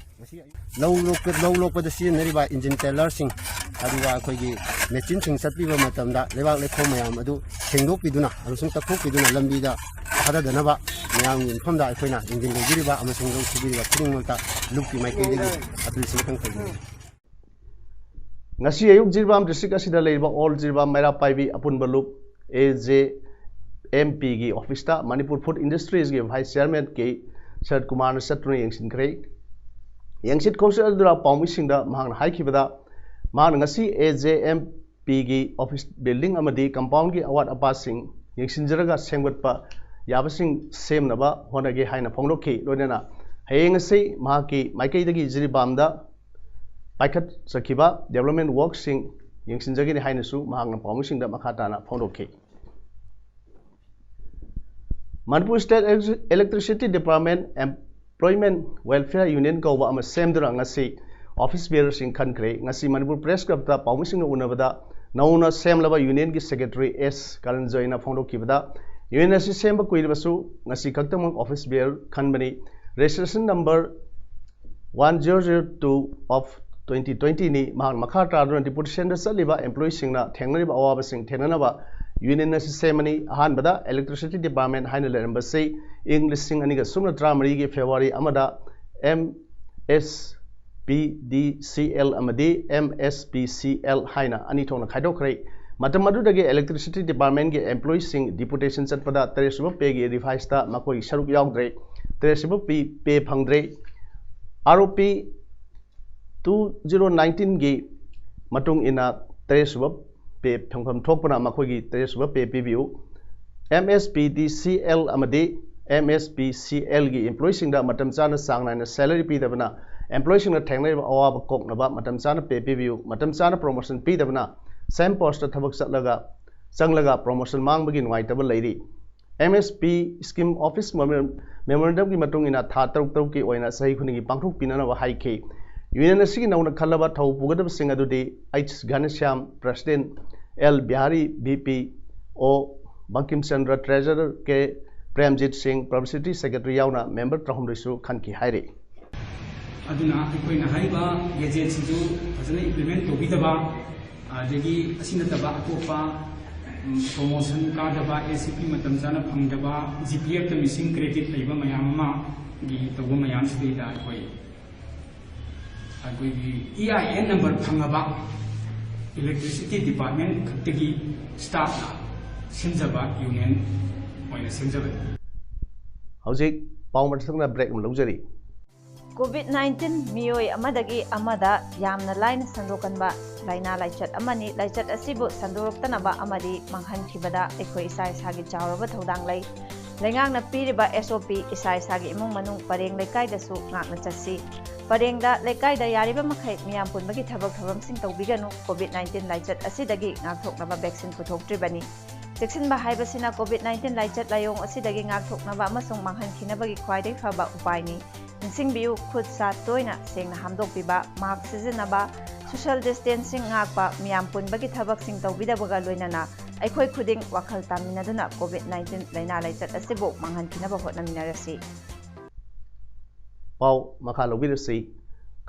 ꯂꯧ ꯂꯣꯛꯄ-, ꯂꯧ ꯂꯣꯛꯄꯗ ꯁꯤꯖꯤꯟꯅꯔꯤꯕ ꯏꯟꯖꯤꯟ ꯇꯦꯂꯔꯁꯤꯡ, ꯑꯗꯨꯒ ꯑꯩꯈꯣꯏꯒꯤ ꯃꯦꯆꯤꯟꯁꯤꯡ ꯆꯠꯄꯤꯕ ꯃꯇꯝꯗ ꯂꯩꯕꯥꯛ ꯂꯩꯈꯣꯝ ꯃꯌꯥꯝ ꯑꯗꯨ ꯁꯦꯡꯗꯣꯛꯄꯤꯗꯨꯅ ꯑꯃꯁꯨꯡ ꯇꯛꯊꯣꯛꯄꯤꯗꯨꯅ ꯂꯝꯕꯤꯗ ꯊꯥꯗꯗꯅꯕ ꯃꯌꯥꯝꯒꯤ ꯃꯐꯝꯗ ꯑꯩꯈꯣꯏꯅ ꯏꯟꯖꯤꯟ ꯂꯩꯕꯤꯔꯤꯕ ꯑꯃꯁꯨꯡ ꯂꯧ ꯁꯨꯕꯤꯔꯤꯕ ꯈꯨꯗꯤꯡꯃꯛꯇ ꯂꯨꯞꯀꯤ ꯃꯥꯏꯀꯩꯗꯒꯤ ꯑꯄꯤꯜꯁꯤꯡ ꯈꯪ ꯇꯧꯖꯔꯤ꯫ ꯉꯁꯤ ꯑꯌꯨꯛ ꯖꯤꯔꯤꯕꯥꯝ ꯗꯤꯁꯇ꯭ꯔꯤꯛ ꯑꯁꯤꯗ ꯂꯩꯔꯤꯕ ꯑꯣꯜ ꯖꯤꯔꯤꯕꯥꯝ ꯃꯩꯔꯥ ꯄꯥꯏꯕꯤ ꯑꯄꯨꯟꯕ ꯂꯨꯞ, ꯑꯦ ꯖꯦ ꯑꯦꯝ ꯄꯤꯒꯤ ꯑꯣꯐꯤꯁꯇ ꯃꯅꯤꯄꯨꯔ ꯐꯨꯗ ꯏꯟꯗꯁꯇ꯭ꯔꯤꯁꯒꯤ ꯚꯥꯏꯁ ꯆꯤꯌꯥꯔꯃꯦꯟ ꯀꯦ ꯁꯔꯠ ꯀꯨꯃꯥꯔꯅ ꯆꯠꯇꯨꯅ ꯌꯦꯡꯁꯤꯟꯈ꯭ꯔꯦ꯫ ꯌꯦꯡꯁꯤꯟ ꯈꯣꯡꯆꯠ ꯑꯗꯨꯗ ꯄꯥꯎꯃꯤꯁꯤꯡꯗ ꯃꯍꯥꯛꯅ ꯍꯥꯏꯈꯤꯕꯗ, ꯃꯍꯥꯛꯅ ꯉꯁꯤ ꯑꯦ ꯖꯦ ꯑꯦꯝ ꯄꯤꯒꯤ ꯑꯣꯐꯤꯁ ꯕꯤꯜꯗꯤꯡ ꯑꯃꯗꯤ ꯀꯝꯄꯥꯎꯟꯒꯤ ꯑꯋꯥꯠ ꯑꯄꯥꯁꯤꯡ ꯌꯦꯡꯁꯤꯟꯖꯔꯒ ꯁꯦꯝꯒꯠꯄ ꯌꯥꯕꯁꯤꯡ ꯁꯦꯝꯅꯕ ꯍꯣꯠꯅꯒꯦ ꯍꯥꯏꯅ ꯐꯣꯡꯗꯣꯛꯈꯤ꯫ ꯂꯣꯏꯅꯅ ꯍꯌꯦꯡ ꯑꯁꯤ ꯃꯍꯥꯛꯀꯤ ꯃꯥꯏꯀꯩꯗꯒꯤ ꯖꯤꯔꯤꯕꯥꯝꯗ ꯄꯥꯏꯈꯠꯆꯈꯤꯕ ꯗꯦꯕꯂꯞꯃꯦꯟ ꯋꯥꯔꯛꯁꯤꯡ ꯌꯦꯡꯁꯤꯟꯖꯒꯅꯤ ꯍꯥꯏꯅꯁꯨ ꯃꯍꯥꯛꯅ ꯄꯥꯎꯃꯤꯁꯤꯡꯗ ꯃꯈꯥ ꯇꯥꯅ ꯐꯣꯡꯗꯣꯛꯈꯤ꯫ Manipur state electricity department employment welfare union ꯀꯧꯕ ꯑꯃ ꯁꯦꯝꯗꯨꯅ ꯉꯁꯤ ꯑꯣꯐꯤꯁ ꯕꯤꯌꯔꯁꯤꯡ ꯈꯟꯈ꯭ꯔꯦ꯫ ꯉꯁꯤ ꯃꯅꯤꯄꯨꯔ ꯄ꯭ꯔꯦꯁ ꯀ꯭ꯂꯕꯇ ꯄꯥꯎꯃꯤꯁꯤꯡꯒ ꯎꯅꯕꯗ ꯅꯧꯅ ꯁꯦꯝꯂꯕ ꯌꯨꯅꯤꯌꯟꯒꯤ ꯁꯦꯀ꯭ꯔꯦꯇꯔꯤ ꯑꯦꯁ ꯀꯔꯟꯖꯣꯏꯅ ꯐꯣꯡꯗꯣꯛꯈꯤꯕꯗ, ꯌꯨꯅꯤꯌꯟ ꯑꯁꯤ ꯁꯦꯝꯕ ꯀꯨꯏꯔꯕꯁꯨ ꯉꯁꯤ ꯈꯛꯇꯃꯛ ꯑꯣꯐꯤꯁ ꯕꯤꯌꯔ ꯈꯟꯕꯅꯤ꯫ Registration number one zero zero two of twenty twenty ꯅꯤ꯫ ꯃꯍꯥꯛꯅ ꯃꯈꯥ ꯇꯥꯗꯨꯅ ꯗꯤꯄꯨꯇꯦꯁꯟꯗ ꯆꯠꯂꯤꯕ ꯑꯦꯝꯄ꯭ꯂꯣꯌꯤꯁꯤꯡꯅ ꯊꯦꯡꯅꯔꯤꯕ ꯑꯋꯥꯕꯁꯤꯡ ꯊꯦꯡꯅꯅꯕ ꯌꯨꯅꯤꯌꯟ ꯑꯁꯤ ꯁꯦꯝꯃꯅꯤ꯫ ꯑꯍꯥꯟꯕꯗ ꯏꯂꯦꯛꯇ꯭ꯔꯤꯁꯤꯇꯤ ꯗꯤꯄꯥꯔꯠꯃꯦꯟ ꯍꯥꯏꯅ ꯂꯩꯔꯝꯕꯁꯤ ꯏꯪ ꯂꯤꯁꯤꯡ ꯑꯅꯤꯒ ꯁꯨꯞꯅ ꯇꯔꯥꯃꯔꯤꯒꯤ ꯐꯦꯕ꯭ꯔꯨꯋꯥꯔꯤ ꯑꯃꯗ ꯑꯦꯝ ꯑꯦꯁ ꯄꯤ ꯗꯤ ꯁꯤ ꯑꯦꯜ ꯑꯃꯗꯤ ꯑꯦꯝ ꯑꯦꯁ ꯄꯤ ꯁꯤ ꯑꯦꯜ ꯍꯥꯏꯅ ꯑꯅꯤ ꯊꯣꯛꯅ ꯈꯥꯏꯗꯣꯛꯈ꯭ꯔꯦ꯫ ꯃꯇꯝ ꯑꯗꯨꯗꯒꯤ ꯏꯂꯦꯛꯇ꯭ꯔꯤꯁꯤꯇꯤ ꯗꯤꯄꯥꯔꯠꯃꯦꯟꯒꯤ ꯑꯦꯝꯄ꯭ꯂꯣꯌꯤꯁꯤꯡ ꯗꯤꯄꯨꯇꯦꯁꯟ ꯆꯠꯄꯗ ꯇꯔꯦꯠꯁꯨꯕ ꯄꯦꯒꯤ ꯔꯤꯚꯥꯏꯁꯇ ꯃꯈꯣꯏ ꯁꯔꯨꯛ ꯌꯥꯎꯗ꯭ꯔꯦ꯫ ꯇꯔꯦꯠꯁꯨꯕ ꯄꯤ-, ꯄꯦ ꯐꯪꯗ꯭ꯔꯦ꯫ ꯑꯥꯔ ꯑꯣ ꯄꯤ ꯇꯨ ꯖꯤꯔꯣ ꯅꯥꯏꯟꯇꯤꯟꯒꯤ ꯃꯇꯨꯡ ꯏꯟꯅ ꯇꯔꯦꯠꯁꯨꯕ ꯄꯦ ꯐꯪꯐꯝ ꯊꯣꯛꯄꯅ ꯃꯈꯣꯏꯒꯤ ꯇꯔꯦꯠꯁꯨꯕ ꯄꯦ ꯄꯤꯕꯤꯌꯨ꯫ ꯑꯦꯝ ꯑꯦꯁ ꯄꯤ ꯗꯤ ꯁꯤ ꯑꯦꯜ ꯑꯃꯗꯤ ꯑꯦꯝ ꯑꯦꯁ ꯄꯤ ꯁꯤ ꯑꯦꯜꯒꯤ ꯏꯝꯄ꯭ꯂꯣꯌꯤꯁꯤꯡꯗ ꯃꯇꯝ ꯆꯥꯅ ꯆꯥꯡ ꯅꯥꯏꯅ ꯁꯦꯂꯔꯤ ꯄꯤꯗꯕꯅ ꯏꯝꯄ꯭ꯂꯣꯌꯤꯁꯤꯡꯅ ꯊꯦꯡꯅꯔꯤꯕ ꯑꯋꯥꯕ ꯀꯣꯛꯅꯕ ꯃꯇꯝ ꯆꯥꯅ ꯄꯦ ꯄꯤꯕꯤꯌꯨ꯫ ꯃꯇꯝ ꯆꯥꯅ ꯄ꯭ꯔꯣꯃꯣꯁꯟ ꯄꯤꯗꯕꯅ ꯁꯦꯝ ꯄꯣꯁꯇ ꯊꯕꯛ ꯆꯠꯂꯒ ꯆꯪꯂꯒ ꯄ꯭ꯔꯣꯃꯣꯁꯟ ꯃꯥꯡꯕꯒꯤ ꯅꯨꯡꯉꯥꯏꯇꯕ ꯂꯩꯔꯤ꯫ M S P scheme office ꯃꯦꯃꯣꯔꯦꯟꯗꯝꯒꯤ ꯃꯇꯨꯡ ꯏꯟꯅ ꯊꯥ ꯇꯔꯨꯛ ꯇꯔꯨꯛꯀꯤ ꯑꯣꯏꯅ ꯆꯍꯤ ꯈꯨꯗꯤꯡꯒꯤ ꯄꯥꯡꯊꯣꯛꯄꯤꯅꯅꯕ ꯍꯥꯏꯈꯤ꯫ ꯌꯨꯅꯤꯌꯟ ꯑꯁꯤꯒꯤ ꯅꯧꯅ ꯈꯜꯂꯕ ꯊꯧ ꯄꯨꯒꯗꯕꯁꯤꯡ ꯑꯗꯨꯗꯤ H Ghanashyam, president, L Bihari, V P O Bankim Chandra, treasurer K Premjit Singh, publicity secretary ꯌꯥꯎꯅ ꯃꯦꯝꯕꯔ ꯇꯔꯥꯍꯨꯝꯗꯣꯏꯁꯨ ꯈꯟꯈꯤ ꯍꯥꯏꯔꯤ꯫ ꯑꯗꯨꯅ ꯑꯩꯈꯣꯏꯅ ꯍꯥꯏꯔꯤꯕ ꯒꯦꯖꯦꯠꯁꯤꯁꯨ ꯐꯖꯅ ꯏꯝꯄ꯭ꯂꯤꯃꯦꯟ ꯇꯧꯕꯤꯗꯕ, ꯑꯗꯒꯤ ꯑꯁꯤ ꯅꯠꯇꯕ ꯑꯇꯣꯞꯄ, ꯎꯝ, ꯄ꯭ꯔꯣꯃꯣꯁꯟ ꯀꯥꯗꯕ, ꯑꯦꯁ ꯁꯤ ꯄꯤ ꯃꯇꯝ ꯆꯥꯅ ꯐꯪꯗꯕ, ꯖꯤ ꯄꯤ ꯑꯦꯐꯇ ꯃꯤꯁꯤꯡ ꯀ꯭ꯔꯦꯗꯤꯠ ꯂꯩꯕ ꯃꯌꯥꯝ ꯑꯃꯒꯤ ꯇꯧꯕ ꯃꯌꯥꯝꯁꯤꯗꯩꯗ ꯑꯩꯈꯣꯏ, ꯑꯩꯈꯣꯏꯒꯤ E I and number ꯐꯪꯉꯕ electricity department ꯈꯛꯇꯒꯤ ꯁ꯭ꯇꯥꯐꯅ ꯁꯤꯟꯖꯕ ꯌꯨꯅꯤꯌꯟ ꯑꯣꯏꯅ ꯁꯦꯝꯖꯕꯅꯤ꯫ ꯍꯧꯖꯤꯛ ꯄꯥꯎ ꯃꯊꯪꯗ ꯕ꯭ꯔꯦꯛ ꯑꯃ ꯂꯧꯖꯔꯤ꯫ ꯀꯣꯚꯤꯗ ꯅꯥꯏꯟꯇꯤꯟ ꯃꯤꯑꯣꯏ ꯑꯃꯗꯒꯤ ꯑꯃꯗ ꯌꯥꯝꯅ ꯂꯥꯏꯅ ꯁꯟꯗꯣꯛꯀꯟꯕ ꯂꯥꯏꯅꯥ ꯂꯥꯏꯆꯠ ꯑꯃꯅꯤ꯫ ꯂꯥꯏꯆꯠ ꯑꯁꯤꯕꯨ ꯁꯟꯗꯣꯔꯛꯇꯅꯕ ꯑꯃꯗꯤ ꯃꯥꯡꯍꯟꯈꯤꯕꯗ ꯑꯩꯈꯣꯏ ꯏꯁꯥ ꯏꯁꯥꯒꯤ ꯆꯥꯎꯔꯕ ꯊꯧꯗꯥꯡ ꯂꯩ꯫ ꯂꯩꯉꯥꯛꯅ ꯄꯤꯔꯤꯕ ꯑꯦꯁ ꯑꯣ ꯄꯤ ꯏꯁꯥ ꯏꯁꯥꯒꯤ ꯏꯃꯨꯡ ꯃꯅꯨꯡ, ꯄꯔꯦꯡ ꯂꯩꯀꯥꯏꯗꯁꯨ ꯉꯥꯛꯅ ꯆꯠꯁꯤ꯫ ꯄꯔꯦꯡꯗ, ꯂꯩꯀꯥꯏꯗ ꯌꯥꯔꯤꯕ ꯃꯈꯩ ꯃꯤꯌꯥꯝ ꯄꯨꯟꯕꯒꯤ ꯊꯕꯛ ꯊꯧꯔꯝꯁꯤꯡ ꯇꯧꯕꯤꯒꯅꯨ꯫ ꯀꯣꯚꯤꯗ ꯅꯥꯏꯟꯇꯤꯟ ꯂꯥꯏꯆꯠ ꯑꯁꯤꯗꯒꯤ ꯉꯥꯛꯊꯣꯛꯅꯕ ꯚꯦꯛꯁꯤꯟ ꯄꯨꯊꯣꯛꯇ꯭ꯔꯤꯕꯅꯤ꯫ ꯆꯦꯛꯁꯤꯟꯕ ꯍꯥꯏꯕꯁꯤꯅ ꯀꯣꯚꯤꯗ ꯅꯥꯏꯟꯇꯤꯟ ꯂꯥꯏꯆꯠ ꯂꯥꯏꯑꯣꯡ ꯑꯁꯤꯗꯒꯤ ꯉꯥꯛꯊꯣꯛꯅꯕ ꯑꯃꯁꯨꯡ ꯃꯥꯡꯍꯟꯈꯤꯅꯕꯒꯤ ꯈ꯭ꯋꯥꯏꯗꯒꯤ ꯐꯕ ꯎꯄꯥꯏꯅꯤ꯫ ꯅꯤꯡꯁꯤꯡꯕꯤꯌꯨ, ꯈꯨꯠ ꯁꯥ ꯇꯣꯏꯅ ꯁꯦꯡꯅ ꯍꯥꯝꯗꯣꯛꯄꯤꯕ, ꯃꯥꯁꯛ ꯁꯤꯖꯤꯟꯅꯕ, ꯁꯣꯁꯤꯌꯦꯜ ꯗꯤꯁꯇꯦꯟꯁꯤꯡ ꯉꯥꯛꯄ, ꯃꯤꯌꯥꯝ ꯄꯨꯟꯕꯒꯤ ꯊꯕꯛꯁꯤꯡ ꯇꯧꯕꯤꯗꯕꯒ ꯂꯣꯏꯅꯅ ꯑꯩꯈꯣꯏ ꯈꯨꯗꯤꯡ ꯋꯥꯈꯜ ꯇꯥꯃꯤꯟꯅꯗꯨꯅ ꯀꯣꯚꯤꯗ ꯅꯥꯏꯟꯇꯤꯟ ꯂꯥꯏꯅꯥ ꯂꯥꯏꯆꯠ ꯑꯁꯤꯕꯨ ꯃꯥꯡꯍꯟꯈꯤꯅꯕ ꯍꯣꯠꯅꯃꯤꯟꯅꯔꯁꯤ꯫ ꯄꯥꯎ ꯃꯈꯥ ꯂꯧꯕꯤꯔꯁꯤ꯫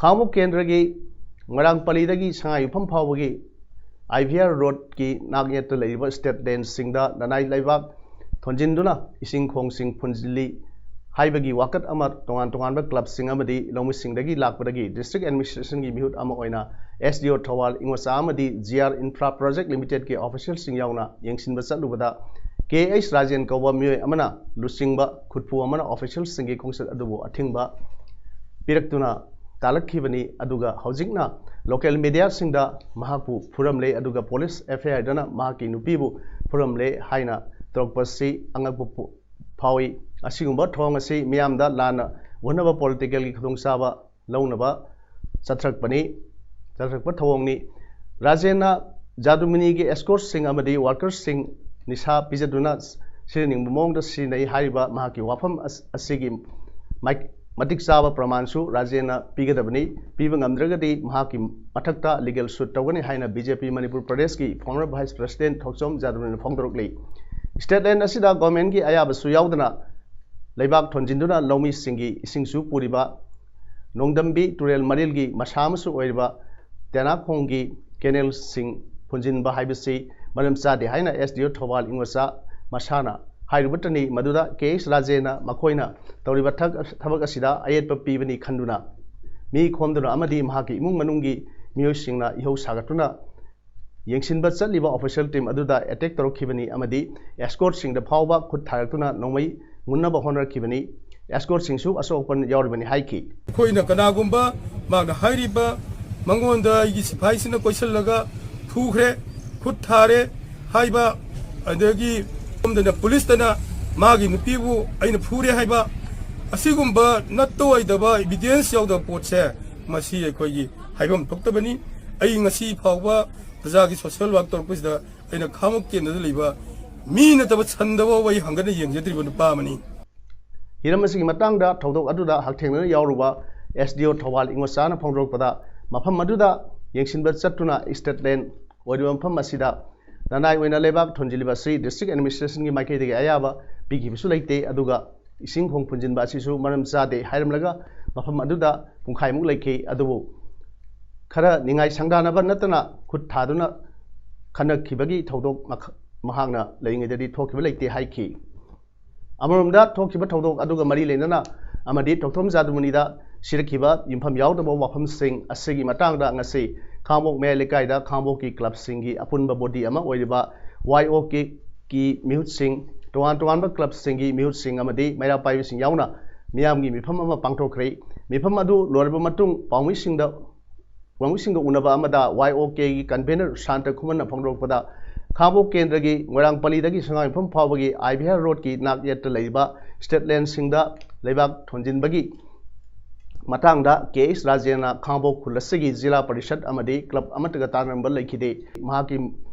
ꯈꯥꯉꯕꯣꯛ ꯀꯦꯟꯗ꯭ꯔꯒꯤ ꯃꯣꯏꯔꯥꯡ ꯄꯜꯂꯤꯗꯒꯤ ꯁꯉꯥꯏ ꯌꯨꯝꯐꯝ ꯐꯥꯎꯕꯒꯤ ꯑꯥꯏ ꯚꯤ ꯑꯥꯔ ꯔꯣꯗꯀꯤ ꯅꯥꯛꯌꯦꯠꯇ ꯂꯩꯔꯤꯕ ꯁ꯭ꯇꯦꯠ ꯂꯦꯟꯁꯤꯡꯗ ꯅꯅꯥꯏ ꯂꯩꯕꯥꯛ ꯊꯣꯟꯖꯤꯟꯗꯨꯅ ꯏꯁꯤꯡ ꯈꯣꯡꯁꯤꯡ ꯐꯨꯟꯖꯤꯜꯂꯤ ꯍꯥꯏꯕꯒꯤ ꯋꯥꯀꯠ ꯑꯃ ꯇꯣꯉꯥꯟ ꯇꯣꯉꯥꯟꯕ ꯀ꯭ꯂꯕꯁꯤꯡ ꯑꯃꯗꯤ ꯂꯧꯃꯤꯁꯤꯡꯗꯒꯤ ꯂꯥꯛꯄꯗꯒꯤ ꯗꯤꯁꯇ꯭ꯔꯤꯛ ꯑꯦꯗꯃꯤꯅꯤꯁꯇ꯭ꯔꯦꯁꯟꯒꯤ ꯃꯤꯍꯨꯠ ꯑꯃ ꯑꯣꯏꯅ ꯑꯦꯁ ꯗꯤ ꯑꯣ ꯊꯧꯕꯥꯜ ꯏꯉꯣꯆꯥ ꯑꯃꯗꯤ ꯖꯤ ꯑꯥꯔ ꯏꯟꯐ꯭ꯔꯥ ꯄ꯭ꯔꯣꯖꯦꯛ ꯂꯤꯃꯤꯇꯦꯗꯀꯤ ꯑꯣꯐꯤꯁꯤꯌꯦꯜꯁꯤꯡ ꯌꯥꯎꯅ ꯌꯦꯡꯁꯤꯟꯕ ꯆꯠꯂꯨꯕꯗ ꯀꯦ ꯑꯩꯆ ꯔꯥꯖꯦꯟ ꯀꯧꯕ ꯃꯤꯑꯣꯏ ꯑꯃꯅ ꯂꯨꯆꯤꯡꯕ ꯈꯨꯠꯄꯨ ꯑꯃꯅ ꯑꯣꯐꯤꯁꯤꯌꯦꯜꯁꯤꯡꯒꯤ ꯈꯣꯡꯆꯠ ꯑꯗꯨꯕꯨ ꯑꯊꯤꯡꯕ ꯄꯤꯔꯛꯇꯨꯅ ꯇꯥꯜꯂꯛꯈꯤꯕꯅꯤ꯫ ꯑꯗꯨꯒ ꯍꯧꯖꯤꯛꯅ local mediaꯁꯤꯡꯗ ꯃꯍꯥꯛꯄꯨ ꯐꯨꯔꯝꯂꯦ, ꯑꯗꯨꯒ police FIRꯗꯅ ꯃꯍꯥꯛꯀꯤ ꯅꯨꯄꯤꯕꯨ ꯐꯨꯔꯝꯂꯦ ꯍꯥꯏꯅ ꯇꯧꯔꯛꯄꯁꯤ ꯑꯉꯛꯄ ꯄꯣ-, ꯐꯥꯎꯏ꯫ ꯑꯁꯤꯒꯨꯝꯕ ꯊꯧꯑꯣꯡ ꯑꯁꯤ ꯃꯤꯌꯥꯝꯗ ꯂꯥꯟꯅ ꯎꯍꯟꯅꯕ politicalꯒꯤ ꯈꯨꯗꯣꯡꯆꯥꯕ ꯂꯧꯅꯕ ꯆꯠꯊꯔꯛꯄꯅꯤ, ꯆꯠꯊꯔꯛꯄ ꯊꯧꯑꯣꯡꯅꯤ꯫ ꯔꯥꯖꯦꯟꯅ ꯖꯥꯗꯨꯃꯅꯤꯒꯤ escortꯁꯤꯡ ꯑꯃꯗꯤ workersꯁꯤꯡ ꯅꯤꯁꯥ ꯄꯤꯖꯗꯨꯅ ꯁꯤꯖꯤꯟꯅꯅꯤꯡꯕ ꯃꯑꯣꯡꯗ ꯁꯤꯖꯤꯟꯅꯩ ꯍꯥꯏꯔꯤꯕ ꯃꯍꯥꯛꯀꯤ ꯋꯥꯐꯝ ꯑꯁ-, ꯑꯁꯤꯒꯤ ꯃꯥꯏꯛ-, ꯃꯇꯤꯛ ꯆꯥꯕ ꯄ꯭ꯔꯃꯥꯟꯁꯨ ꯔꯥꯖꯦꯟꯅ ꯄꯤꯒꯗꯕꯅꯤ꯫ ꯄꯤꯕ ꯉꯝꯗ꯭ꯔꯒꯗꯤ ꯃꯍꯥꯛꯀꯤ ꯃꯊꯛꯇ legal suit ꯇꯧꯒꯅꯤ ꯍꯥꯏꯅ BJP ꯃꯅꯤꯄꯨꯔ ꯄ꯭ꯔꯗꯦꯁꯀꯤ former vice president ꯊꯣꯛꯆꯣꯝ ꯖꯥꯗꯨꯃꯅꯤꯅ ꯐꯣꯡꯗꯣꯔꯛꯂꯤ꯫ State land ꯑꯁꯤꯗ governmentꯀꯤ ꯑꯌꯥꯕꯁꯨ ꯌꯥꯎꯗꯅ ꯂꯩꯕꯥꯛ ꯊꯣꯟꯖꯤꯟꯗꯨꯅ ꯂꯧꯃꯤꯁꯤꯡꯒꯤ ꯏꯁꯤꯡꯁꯨ ꯄꯨꯔꯤꯕ ꯅꯣꯡꯗꯝꯕꯤ ꯇꯨꯔꯦꯜ ꯃꯔꯤꯜꯒꯤ ꯃꯁꯥ ꯑꯃꯁꯨ ꯑꯣꯏꯔꯤꯕ ꯇꯦꯅꯥꯈꯣꯡꯒꯤ canalꯁꯤꯡ ꯐꯨꯟꯖꯤꯟꯕ ꯍꯥꯏꯕꯁꯤ ꯃꯔꯝ ꯆꯥꯗꯦ ꯍꯥꯏꯅ SDO ꯊꯧꯕꯥꯜ ꯏꯉꯣꯆꯥ ꯃꯁꯥꯅ ꯍꯥꯏꯔꯨꯕꯇꯅꯤ꯫ ꯃꯗꯨꯗ K H ꯔꯥꯖꯦꯟꯅ ꯃꯈꯣꯏꯅ ꯇꯧꯔꯤꯕ ꯊꯛ-, ꯊꯕꯛ ꯑꯁꯤꯗ ꯑꯌꯦꯠꯄ ꯄꯤꯕꯅꯤ ꯈꯟꯗꯨꯅ ꯃꯤ ꯈꯣꯝꯗꯨꯅ ꯑꯃꯗꯤ ꯃꯍꯥꯛꯀꯤ ꯏꯃꯨꯡ ꯃꯅꯨꯡꯒꯤ ꯃꯤꯑꯣꯏꯁꯤꯡꯅ ꯏꯍꯧ ꯁꯥꯒꯠꯇꯨꯅ ꯌꯦꯡꯁꯤꯟꯕ ꯆꯠꯂꯤꯕ official team ꯑꯗꯨꯗ attack ꯇꯧꯔꯛꯈꯤꯕꯅꯤ ꯑꯃꯗꯤ escortꯁꯤꯡꯗ ꯐꯥꯎꯕ ꯈꯨꯠ ꯊꯥꯔꯛꯇꯨꯅ ꯅꯣꯡꯃꯩ ꯃꯨꯟꯅꯕ ꯍꯣꯠꯅꯔꯛꯈꯤꯕꯅꯤ꯫ Escortꯁꯤꯡꯁꯨ ꯑꯁꯣꯛ ꯑꯄꯟ ꯌꯥꯎꯔꯤꯕꯅꯤ ꯍꯥꯏꯈꯤ꯫ ꯑꯩꯈꯣꯏꯅ ꯀꯅꯥꯒꯨꯝꯕ ꯃꯥꯅ ꯍꯥꯏꯔꯤꯕ ꯃꯉꯣꯟꯗ ꯑꯩꯒꯤ ꯁꯤꯐꯥꯏꯁꯤꯅ ꯀꯣꯏꯁꯤꯜꯂꯒ ꯐꯨꯈ꯭ꯔꯦ, ꯈꯨꯠ ꯊꯥꯔꯦ ꯍꯥꯏꯕ, ꯑꯗꯒꯤ ꯁꯣꯝꯗꯅ ꯄꯨꯂꯤꯁꯇꯅ ꯃꯥꯒꯤ ꯅꯨꯄꯤꯕꯨ ꯑꯩꯅ ꯐꯨꯔꯦ ꯍꯥꯏꯕ, ꯑꯁꯤꯒꯨꯝꯕ ꯅꯠꯇ ꯑꯣꯏꯗꯕ evidence ꯌꯥꯎꯗꯕ ꯄꯣꯠꯁꯦ, ꯃꯁꯤ ꯑꯩꯈꯣꯏꯒꯤ ꯍꯥꯏꯐꯝ ꯊꯣꯛꯇꯕꯅꯤ꯫ ꯑꯩ ꯉꯁꯤ ꯐꯥꯎꯕ ꯄ꯭ꯔꯖꯥꯒꯤ social work ꯇꯧꯔꯛꯄꯁꯤꯗ ꯑꯩꯅ ꯈꯥꯃꯨꯛ ꯀꯦꯟꯗꯗ ꯂꯩꯕ ꯃꯤ ꯅꯠꯇꯕ ꯁꯟꯗ ꯐꯥꯎꯕ ꯑꯩ ꯍꯪꯒꯠꯅ ꯌꯦꯡꯖꯗ꯭ꯔꯤꯕ ꯅꯨꯄꯥ ꯑꯃꯅꯤ꯫ ꯍꯤꯔꯝ ꯑꯁꯤꯒꯤ ꯃꯇꯥꯡꯗ ꯊꯧꯗꯣꯛ ꯑꯗꯨꯗ ꯍꯛꯊꯦꯡꯅꯅ ꯌꯥꯎꯔꯨꯕ SDO ꯊꯧꯕꯥꯜ ꯏꯉꯣꯆꯥꯅ ꯐꯣꯡꯗꯣꯔꯛꯄꯗ, ꯃꯐꯝ ꯑꯗꯨꯗ ꯌꯦꯡꯁꯤꯟꯕ ꯆꯠꯇꯨꯅ state land ꯑꯣꯏꯔꯤꯕ ꯃꯐꯝ ꯑꯁꯤꯗ ꯅꯅꯥꯏ ꯑꯣꯏꯅ ꯂꯩꯕꯥꯛ ꯊꯣꯟꯖꯤꯜꯂꯤꯕ ꯑꯁꯤ district administrationꯒꯤ ꯃꯥꯏꯀꯩꯗꯒꯤ ꯑꯌꯥꯕ ꯄꯤꯈꯤꯕꯁꯨ ꯂꯩꯇꯦ꯫ ꯑꯗꯨꯒ ꯏꯁꯤꯡ ꯈꯣꯡ ꯐꯨꯟꯖꯤꯟꯕ ꯑꯁꯤꯁꯨ ꯃꯔꯝ ꯆꯥꯗꯦ ꯍꯥꯏꯔꯝꯂꯒ, ꯃꯐꯝ ꯑꯗꯨꯗ ꯄꯨꯡꯈꯥꯏꯃꯨꯛ ꯂꯩꯈꯤ꯫ ꯑꯗꯨꯕꯨ ꯈꯔ ꯅꯤꯡꯉꯥꯏ ꯁꯪꯗꯥꯅꯕ ꯅꯠꯇꯅ ꯈꯨꯠ ꯊꯥꯗꯨꯅ ꯈꯟꯅꯈꯤꯕꯒꯤ ꯊꯧꯗꯣꯛ ꯃꯈ-, ꯃꯍꯥꯛꯅ ꯂꯩꯔꯤꯉꯩꯗꯗꯤ ꯊꯣꯛꯈꯤꯕ ꯂꯩꯇꯦ ꯍꯥꯏꯈꯤ꯫ ꯑꯃꯔꯣꯝꯗ ꯊꯣꯛꯈꯤꯕ ꯊꯧꯗꯣꯛ ꯑꯗꯨꯒ ꯃꯔꯤ ꯂꯩꯅꯅ ꯑꯃꯗꯤ ꯊꯣꯛꯆꯣꯝ ꯖꯥꯗꯨꯃꯅꯤꯗ ꯁꯤꯔꯛꯈꯤꯕ ꯌꯨꯝꯐꯝ ꯌꯥꯎꯗꯕ ꯋꯥꯐꯝꯁꯤꯡ ꯑꯁꯤꯒꯤ ꯃꯇꯥꯡꯗ ꯉꯁꯤ ꯈꯥꯡꯉꯕꯣꯛ ꯃꯌꯥꯏ ꯂꯩꯀꯥꯏꯗ ꯈꯥꯡꯉꯕꯣꯛꯀꯤ clubꯁꯤꯡꯒꯤ ꯑꯄꯨꯟꯕ body ꯑꯃ ꯑꯣꯏꯔꯤꯕ YOKꯀꯤ ꯃꯤꯍꯨꯠꯁꯤꯡ, ꯇꯣꯉꯥꯟ ꯇꯣꯉꯥꯟꯕ clubꯁꯤꯡꯒꯤ ꯃꯤꯍꯨꯠꯁꯤꯡ ꯑꯃꯗꯤ ꯃꯩꯔꯥ ꯄꯥꯏꯕꯤꯁꯤꯡ ꯌꯥꯎꯅ ꯃꯤꯌꯥꯝꯒꯤ ꯃꯤꯐꯝ ꯑꯃ ꯄꯥꯡꯊꯣꯛꯈ꯭ꯔꯦ꯫ ꯃꯤꯐꯝ ꯑꯗꯨ ꯂꯣꯏꯔꯕ ꯃꯇꯨꯡ ꯄꯥꯎꯃꯤꯁꯤꯡꯗ ꯄꯥꯎꯃꯤꯁꯤꯡꯒ ꯎꯅꯕ ꯑꯃꯗ ꯋꯥꯏ ꯑꯣ ꯀꯦꯒꯤ ꯀꯟꯚꯦꯅꯔ ꯁꯥꯟꯇ ꯈꯨꯃꯟꯅ ꯐꯣꯡꯗꯣꯔꯛꯄꯗ, ꯈꯥꯡꯉꯕꯣꯛ ꯀꯦꯟꯗ꯭ꯔꯒꯤ ꯃꯣꯏꯔꯥꯡꯄꯜꯂꯤꯗꯒꯤ ꯁꯉꯥꯏꯌꯨꯝꯐꯝ ꯐꯥꯎꯕꯒꯤ ꯑꯥꯏ ꯕꯤꯍꯥꯔ ꯔꯣꯗꯀꯤ ꯅꯥꯛ ꯌꯦꯠꯇ ꯂꯩꯔꯤꯕ ꯁ꯭ꯇꯦꯠ ꯂꯦꯟꯁꯤꯡꯗ ꯂꯩꯕꯥꯛ ꯊꯣꯟꯖꯤꯟꯕꯒꯤ ꯃꯇꯥꯡꯗ ꯀꯦ ꯑꯩꯆ ꯔꯥꯖꯦꯟꯅ ꯈꯥꯡꯉꯕꯣꯛ ꯈꯨꯜ ꯑꯁꯤꯒꯤ ꯖꯤꯂꯥ ꯄꯔꯤꯁꯠ ꯑꯃꯗꯤ ꯀ꯭ꯂꯕ ꯑꯃꯠꯇꯒ ꯇꯥꯟꯅꯔꯝꯕ ꯂꯩꯈꯤꯗꯦ꯫ ꯃꯍꯥꯛꯀꯤ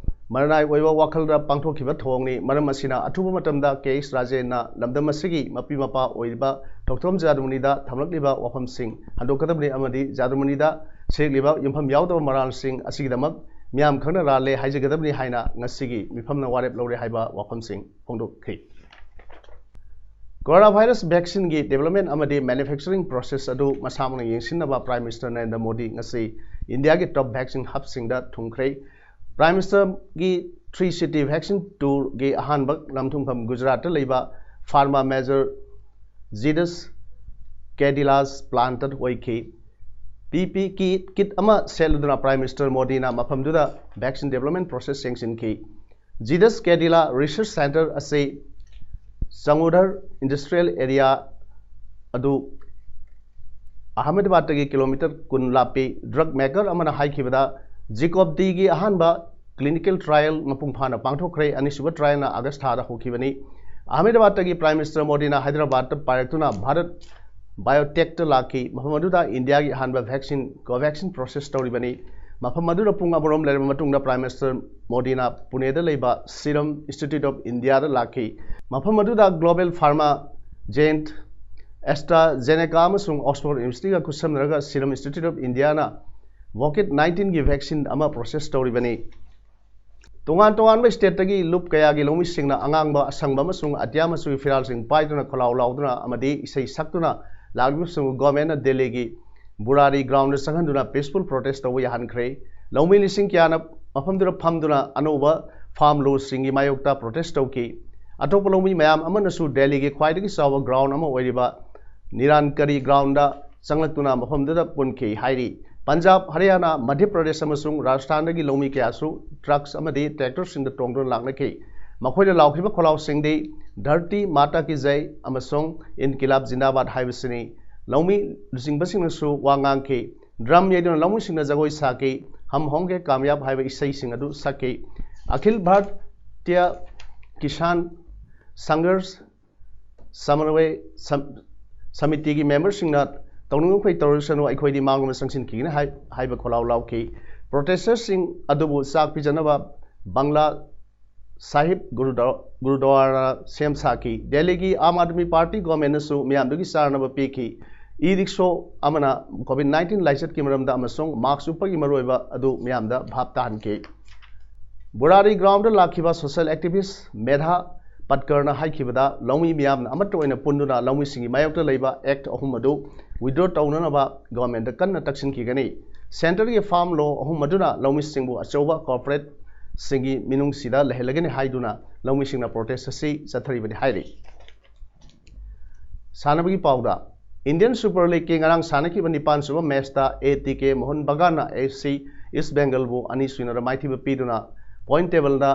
ꯃꯔꯅꯥꯏ ꯑꯣꯏꯕ ꯋꯥꯈꯜꯗ ꯄꯥꯡꯊꯣꯛꯈꯤꯕ ꯊꯧꯑꯣꯡꯅꯤ꯫ ꯃꯔꯝ ꯑꯁꯤꯅ, ꯑꯊꯨꯕ ꯃꯇꯝꯗ ꯀꯦ ꯑꯩꯆ ꯔꯥꯖꯦꯟꯅ ꯂꯝꯗꯝ ꯑꯁꯤꯒꯤ ꯃꯄꯤ ꯃꯄꯥ ꯑꯣꯏꯔꯤꯕ ꯊꯧꯇ꯭ꯔꯣꯝ ꯖꯥꯗꯨꯃꯅꯤꯗ ꯊꯝꯂꯛꯂꯤꯕ ꯋꯥꯐꯝꯁꯤꯡ ꯍꯟꯗꯣꯛꯀꯗꯕꯅꯤ ꯑꯃꯗꯤ ꯖꯥꯗꯨꯃꯅꯤꯗ ꯁꯤꯔꯛꯂꯤꯕ ꯌꯨꯝꯐꯝ ꯌꯥꯎꯗꯕ ꯃꯔꯥꯜꯁꯤꯡ ꯑꯁꯤꯒꯤꯗꯃꯛ ꯃꯤꯌꯥꯝ ꯈꯪꯅ ꯂꯥꯜꯂꯦ ꯍꯥꯏꯖꯒꯗꯕꯅꯤ ꯍꯥꯏꯅ ꯉꯁꯤꯒꯤ ꯃꯤꯐꯝꯅ ꯋꯥꯔꯦꯞ ꯂꯧꯔꯦ ꯍꯥꯏꯕ ꯋꯥꯐꯝꯁꯤꯡ ꯐꯣꯡꯗꯣꯛꯈꯤ꯫ ꯀꯣꯔꯣꯅꯥ ꯚꯥꯏꯔꯁ ꯚꯦꯛꯁꯤꯟꯒꯤ ꯗꯤꯕꯦꯂꯞꯃꯦꯟ ꯑꯃꯗꯤ ꯃꯦꯅꯨꯐꯦꯛꯆꯔꯤꯡ ꯄ꯭ꯔꯣꯁꯦꯁ ꯑꯗꯨ ꯃꯁꯥꯃꯛꯅ ꯌꯦꯡꯁꯤꯟꯅꯕ ꯄ꯭ꯔꯥꯏꯝ ꯃꯤꯅꯤꯁꯇꯔ ꯅꯔꯦꯟꯗ꯭ꯔ ꯃꯣꯗꯤ ꯉꯁꯤ ꯏꯟꯗꯤꯌꯥꯒꯤ ꯇꯣꯞ ꯚꯦꯛꯁꯤꯟ ꯍꯕꯁꯤꯡꯗ ꯊꯨꯡꯈ꯭ꯔꯦ꯫ ꯄ꯭ꯔꯥꯏꯝ ꯃꯤꯅꯤꯁꯇꯔꯒꯤ ꯊ꯭ꯔꯤ ꯁꯤꯇꯤ ꯚꯦꯛꯁꯤꯟ ꯇꯨꯔꯒꯤ ꯑꯍꯥꯟꯕ ꯂꯝꯊꯨꯡꯐꯝ ꯒꯨꯖꯔꯥꯠꯇ ꯂꯩꯕ ꯐꯥꯔꯃꯥ ꯃꯦꯖꯔ ꯖꯤꯗꯁ ꯀꯦꯗꯤꯂꯥꯁ ꯄ꯭ꯂꯥꯟꯇ ꯑꯣꯏꯈꯤ꯫ ꯄꯤ ꯄꯤ ꯀꯤ ꯀꯤꯠ ꯑꯃ ꯁꯦꯠꯂꯗꯨꯅ ꯄ꯭ꯔꯥꯏꯝ ꯃꯤꯅꯤꯁꯇꯔ ꯃꯣꯗꯤꯅ ꯃꯐꯝꯗꯨꯗ ꯚꯦꯛꯁꯤꯟ ꯗꯤꯕꯦꯂꯞꯃꯦꯟ ꯄ꯭ꯔꯣꯁꯦꯁ ꯌꯦꯡꯁꯤꯟꯈꯤ꯫ ꯖꯤꯗꯁ ꯀꯦꯗꯤꯂꯥ ꯔꯤꯁꯔꯆ ꯁꯦꯟꯇꯔ ꯑꯁꯤ ꯆꯪꯒꯨꯙꯔ ꯏꯟꯗꯁꯇ꯭ꯔꯤꯌꯦꯜ ꯑꯦꯔꯤꯌꯥ ꯑꯗꯨ ꯑꯍꯃꯗꯕꯥꯗꯇꯒꯤ ꯀꯤꯂꯣꯃꯤꯇꯔ ꯀꯨꯟ ꯂꯥꯞꯄꯤ꯫ ꯗ꯭ꯔꯒ ꯃꯦꯀꯔ ꯑꯃꯅ ꯍꯥꯏꯈꯤꯕꯗ, ꯖꯤꯀꯣꯞꯗꯤꯒꯤ ꯑꯍꯥꯟꯕ ꯀ꯭ꯂꯤꯅꯤꯀꯦꯜ ꯇ꯭ꯔꯥꯌꯦꯜ ꯃꯄꯨꯡ ꯐꯥꯅ ꯄꯥꯡꯊꯣꯛꯈ꯭ꯔꯦ꯫ ꯑꯅꯤꯁꯨꯕ ꯇ꯭ꯔꯥꯌꯦꯜꯅ ꯑꯥꯒꯁ ꯊꯥꯗ ꯍꯧꯈꯤꯕꯅꯤ꯫ ꯑꯍꯃꯗꯕꯥꯗꯇꯒꯤ ꯄ꯭ꯔꯥꯏꯝ ꯃꯤꯅꯤꯁꯇꯔ ꯃꯣꯗꯤꯅ ꯍꯥꯏꯗ꯭ꯔꯕꯥꯗꯇ ꯄꯥꯏꯔꯛꯇꯨꯅ ꯚꯥꯔꯠ ꯕꯥꯏꯑꯣꯇꯦꯛꯇ ꯂꯥꯛꯈꯤ꯫ ꯃꯐꯝ ꯑꯗꯨꯗ ꯏꯟꯗꯤꯌꯥꯒꯤ ꯑꯍꯥꯟꯕ ꯚꯦꯛꯁꯤꯟ ꯀꯣꯚꯦꯛꯁꯤꯟ ꯄ꯭ꯔꯣꯁꯦꯁ ꯇꯧꯔꯤꯕꯅꯤ꯫ ꯃꯐꯝ ꯑꯗꯨꯗ ꯄꯨꯡ ꯑꯃꯔꯣꯝ ꯂꯩꯔꯕ ꯃꯇꯨꯡꯗ ꯄ꯭ꯔꯥꯏꯝ ꯃꯤꯅꯤꯁꯇꯔ ꯃꯣꯗꯤꯅ ꯄꯨꯅꯦꯗ ꯂꯩꯕ ꯁꯤꯔꯝ ꯏꯟꯁꯇꯤꯇ꯭ꯌꯨꯠ ꯑꯣꯐ ꯏꯟꯗꯤꯌꯥꯗ ꯂꯥꯛꯈꯤ꯫ ꯃꯐꯝ ꯑꯗꯨꯗ ꯒ꯭ꯂꯣꯕꯦꯜ ꯐꯥꯔꯃꯥ ꯖꯦꯟꯠ, ꯑꯦꯁꯇ꯭ꯔꯥꯖꯦꯅꯦꯀꯥ ꯑꯃꯁꯨꯡ ꯑꯣꯛꯁꯐꯣꯔꯗ ꯌꯨꯅꯤꯚꯔꯁꯤꯇꯤꯒ ꯈꯨꯠꯁꯝꯅꯔꯒ ꯁꯤꯔꯝ ꯏꯟꯁꯇꯤꯇ꯭ꯌꯨꯠ ꯑꯣꯐ ꯏꯟꯗꯤꯌꯥꯅ ꯀꯣꯚꯤꯗ ꯅꯥꯏꯟꯇꯤꯟꯒꯤ ꯚꯦꯛꯁꯤꯟ ꯑꯃ ꯄ꯭ꯔꯣꯁꯦꯁ ꯇꯧꯔꯤꯕꯅꯤ꯫ ꯇꯣꯉꯥꯟ ꯇꯣꯉꯥꯟꯕ ꯁ꯭ꯇꯦꯠꯇꯒꯤ ꯂꯨꯞ ꯀꯌꯥꯒꯤ ꯂꯧꯃꯤꯁꯤꯡꯅ ꯑꯉꯥꯡꯕ, ꯑꯁꯪꯕ ꯑꯃꯁꯨꯡ ꯑꯇꯤꯌꯥ ꯃꯆꯨꯒꯤ ꯐꯤꯔꯥꯜꯁꯤꯡ ꯄꯥꯏꯗꯨꯅ ꯈꯣꯜꯂꯥꯎ ꯂꯥꯎꯗꯨꯅ ꯑꯃꯗꯤ ꯏꯁꯩ ꯁꯛꯇꯨꯅ ꯂꯥꯛꯂꯤꯕꯁꯤꯡꯕꯨ ꯒꯣꯔꯃꯦꯟꯅ ꯗꯦꯜꯂꯤꯒꯤ ꯕꯨꯔꯥꯔꯤ ꯒ꯭ꯔꯥꯎꯟꯗ ꯆꯪꯍꯟꯗꯨꯅ ꯄꯤꯁꯐꯨꯜ ꯄ꯭ꯔꯣꯇꯦꯁ ꯇꯧꯕ ꯌꯥꯍꯟꯈ꯭ꯔꯦ꯫ ꯂꯧꯃꯤ ꯂꯤꯁꯤꯡ ꯀꯌꯥꯅ ꯃꯐꯝꯗꯨꯗ ꯐꯝꯗꯨꯅ ꯑꯅꯧꯕ ꯐꯥꯔꯝ ꯂꯣꯁꯤꯡꯒꯤ ꯃꯥꯌꯣꯛꯇ ꯄ꯭ꯔꯣꯇꯦꯁ ꯇꯧꯈꯤ꯫ ꯑꯇꯣꯞꯄ ꯂꯧꯃꯤ ꯃꯌꯥꯝ ꯑꯃꯅꯁꯨ ꯗꯦꯜꯂꯤꯒꯤ ꯈ꯭ꯋꯥꯏꯗꯒꯤ ꯆꯥꯎꯕ ꯒ꯭ꯔꯥꯎꯟ ꯑꯃ ꯑꯣꯏꯔꯤꯕ ꯅꯤꯔꯥꯟꯀꯔꯤ ꯒ꯭ꯔꯥꯎꯟꯗ ꯆꯪꯂꯛꯇꯨꯅ ꯃꯐꯝꯗꯨꯗ ꯄꯨꯟꯈꯤ ꯍꯥꯏꯔꯤ꯫ ꯄꯟꯖꯥꯕ, ꯍꯔꯤꯌꯥꯅꯥ, ꯃꯙ꯭ꯌ ꯄ꯭ꯔꯗꯦꯁ ꯑꯃꯁꯨꯡ ꯔꯥꯖꯁꯊꯥꯟꯗꯒꯤ ꯂꯧꯃꯤ ꯀꯌꯥꯁꯨ ꯇ꯭ꯔꯛꯁ ꯑꯃꯗꯤ ꯇ꯭ꯔꯦꯛꯇꯔꯁꯤꯡꯗ ꯇꯣꯡꯗꯨꯅ ꯂꯥꯛꯅꯈꯤ꯫ ꯃꯈꯣꯏꯅ ꯂꯥꯎꯈꯤꯕ ꯈꯣꯜꯂꯥꯎꯁꯤꯡꯗꯤ "ꯙꯔꯇꯤ ꯃꯥꯇꯥ ꯀꯤ ꯖꯩ" ꯑꯃꯁꯨꯡ "ꯏꯟꯀꯤꯂꯥꯕ ꯖꯤꯟꯗꯥꯕꯥꯗ" ꯍꯥꯏꯕꯁꯤꯅꯤ꯫ ꯂꯧꯃꯤ ꯂꯨꯆꯤꯡꯕꯁꯤꯡꯅꯁꯨ ꯋꯥ ꯉꯥꯡꯈꯤ꯫ ꯗ꯭ꯔꯝ ꯌꯩꯗꯨꯅ ꯂꯧꯃꯤꯁꯤꯡꯅ ꯖꯒꯣꯏ ꯁꯥꯈꯤ꯫ ꯍꯝ ꯍꯣꯡꯒꯦ ꯀꯥꯃꯌꯥꯕ ꯍꯥꯏꯕ ꯏꯁꯩꯁꯤꯡ ꯑꯗꯨ ꯁꯛꯈꯤ꯫ ꯑꯈꯤꯜ ꯚꯥꯔꯇꯤꯌꯥ ꯀꯤꯁꯥꯟ ꯁꯪꯘꯔꯁ ꯁꯃꯟꯋꯌ ꯁꯝ-, ꯁꯃꯤꯇꯤꯒꯤ ꯃꯦꯝꯕꯔꯁꯤꯡꯅ "ꯇꯧꯅꯤꯡꯕ ꯃꯈꯩ ꯇꯧꯔꯁꯅꯨ, ꯑꯩꯈꯣꯏꯗꯤ ꯃꯥꯡꯂꯣꯝꯗ ꯆꯪꯁꯤꯟꯈꯤꯒꯅꯤ" ꯍꯥꯏ-, ꯍꯥꯏꯕ ꯈꯣꯜꯂꯥꯎ ꯂꯥꯎꯈꯤ꯫ ꯄ꯭ꯔꯣꯇꯦꯁꯇꯔꯁꯤꯡ ꯑꯗꯨꯕꯨ ꯆꯥꯛ ꯄꯤꯖꯅꯕ ꯕꯪꯒ꯭ꯂꯥ ꯁꯥꯍꯤꯕ ꯒꯨꯔꯨꯗ꯭ꯋꯥ-, ꯒꯨꯔꯨꯗ꯭ꯋꯥꯔꯥ ꯁꯦꯝ ꯁꯥꯈꯤ꯫ ꯗꯦꯜꯂꯤꯒꯤ ꯑꯥꯝ ꯑꯥꯗꯃꯤ ꯄꯥꯔꯇꯤ ꯒꯣꯔꯃꯦꯟꯅꯁꯨ ꯃꯤꯌꯥꯝꯗꯨꯒꯤ ꯆꯥꯅꯕ ꯄꯤꯈꯤ꯫ ꯏ ꯔꯤꯛꯁꯣ ꯑꯃꯅ ꯀꯣꯚꯤꯗ ꯅꯥꯏꯟꯇꯤꯟ ꯂꯥꯏꯆꯠꯀꯤ ꯃꯔꯝꯗ ꯑꯃꯁꯨꯡ ꯃꯥꯁ꯭ꯛ ꯎꯞꯄꯒꯤ ꯃꯔꯨꯑꯣꯏꯕ ꯑꯗꯨ ꯃꯤꯌꯥꯝꯗ ꯚꯥꯞ ꯇꯥꯍꯟꯈꯤ꯫ ꯕꯨꯔꯥꯔꯤ ꯒ꯭ꯔꯥꯎꯟꯗ ꯂꯥꯛꯈꯤꯕ ꯁꯣꯁꯤꯌꯦꯜ ꯑꯦꯛꯇꯤꯚꯤꯁ꯭ꯠ ꯃꯦꯙꯥ ꯄꯠꯀꯔꯅ ꯍꯥꯏꯈꯤꯕꯗ, ꯂꯧꯃꯤ ꯃꯤꯌꯥꯝꯅ ꯑꯃꯠꯇ ꯑꯣꯏꯅ ꯄꯨꯟꯗꯨꯅ ꯂꯧꯃꯤꯁꯤꯡꯒꯤ ꯃꯥꯌꯣꯛꯇ ꯂꯩꯕ ꯑꯦꯛꯠ ꯑꯍꯨꯝ ꯑꯗꯨ ꯋꯤꯗ꯭ꯔꯣ ꯇꯧꯅꯅꯕ ꯒꯣꯔꯃꯦꯟꯗ ꯀꯟꯅ ꯇꯛꯁꯤꯟꯈꯤꯒꯅꯤ꯫ ꯁꯦꯟꯇꯔꯒꯤ ꯐꯥꯔꯝ ꯂꯣ ꯑꯍꯨꯝ ꯑꯗꯨꯅ ꯂꯧꯃꯤꯁꯤꯡꯕꯨ ꯑꯆꯧꯕ ꯀꯣꯔꯄꯣꯔꯦꯠꯁꯤꯡꯒꯤ ꯃꯤꯅꯨꯡꯁꯤꯗ ꯂꯩꯍꯜꯂꯒꯅꯤ ꯍꯥꯏꯗꯨꯅ ꯂꯧꯃꯤꯁꯤꯡꯅ ꯄ꯭ꯔꯣꯇꯦꯁ ꯑꯁꯤ ꯆꯠꯊꯔꯤꯕꯅꯤ ꯍꯥꯏꯔꯤ꯫ ꯁꯥꯟꯅꯕꯒꯤ ꯄꯥꯎꯗ, ꯏꯟꯗꯤꯌꯟ ꯁꯨꯄꯔ ꯂꯤꯒꯀꯤ ꯉꯔꯥꯡ ꯁꯥꯟꯅꯈꯤꯕ ꯅꯤꯄꯥꯟ ꯁꯨꯕ ꯃꯦꯆꯇ ꯑꯦ ꯇꯤ ꯀꯦ ꯃꯣꯍꯟ ꯕꯒꯥꯟꯅ ꯑꯦꯐ ꯁꯤ ꯏꯁ꯭ꯠ ꯕꯦꯡꯒꯜꯕꯨ ꯑꯅꯤ ꯁꯨꯏꯅꯗ ꯃꯥꯏꯊꯤꯕ ꯄꯤꯗꯨꯅ ꯄꯣꯏꯟꯠ ꯇꯦꯕꯜꯗ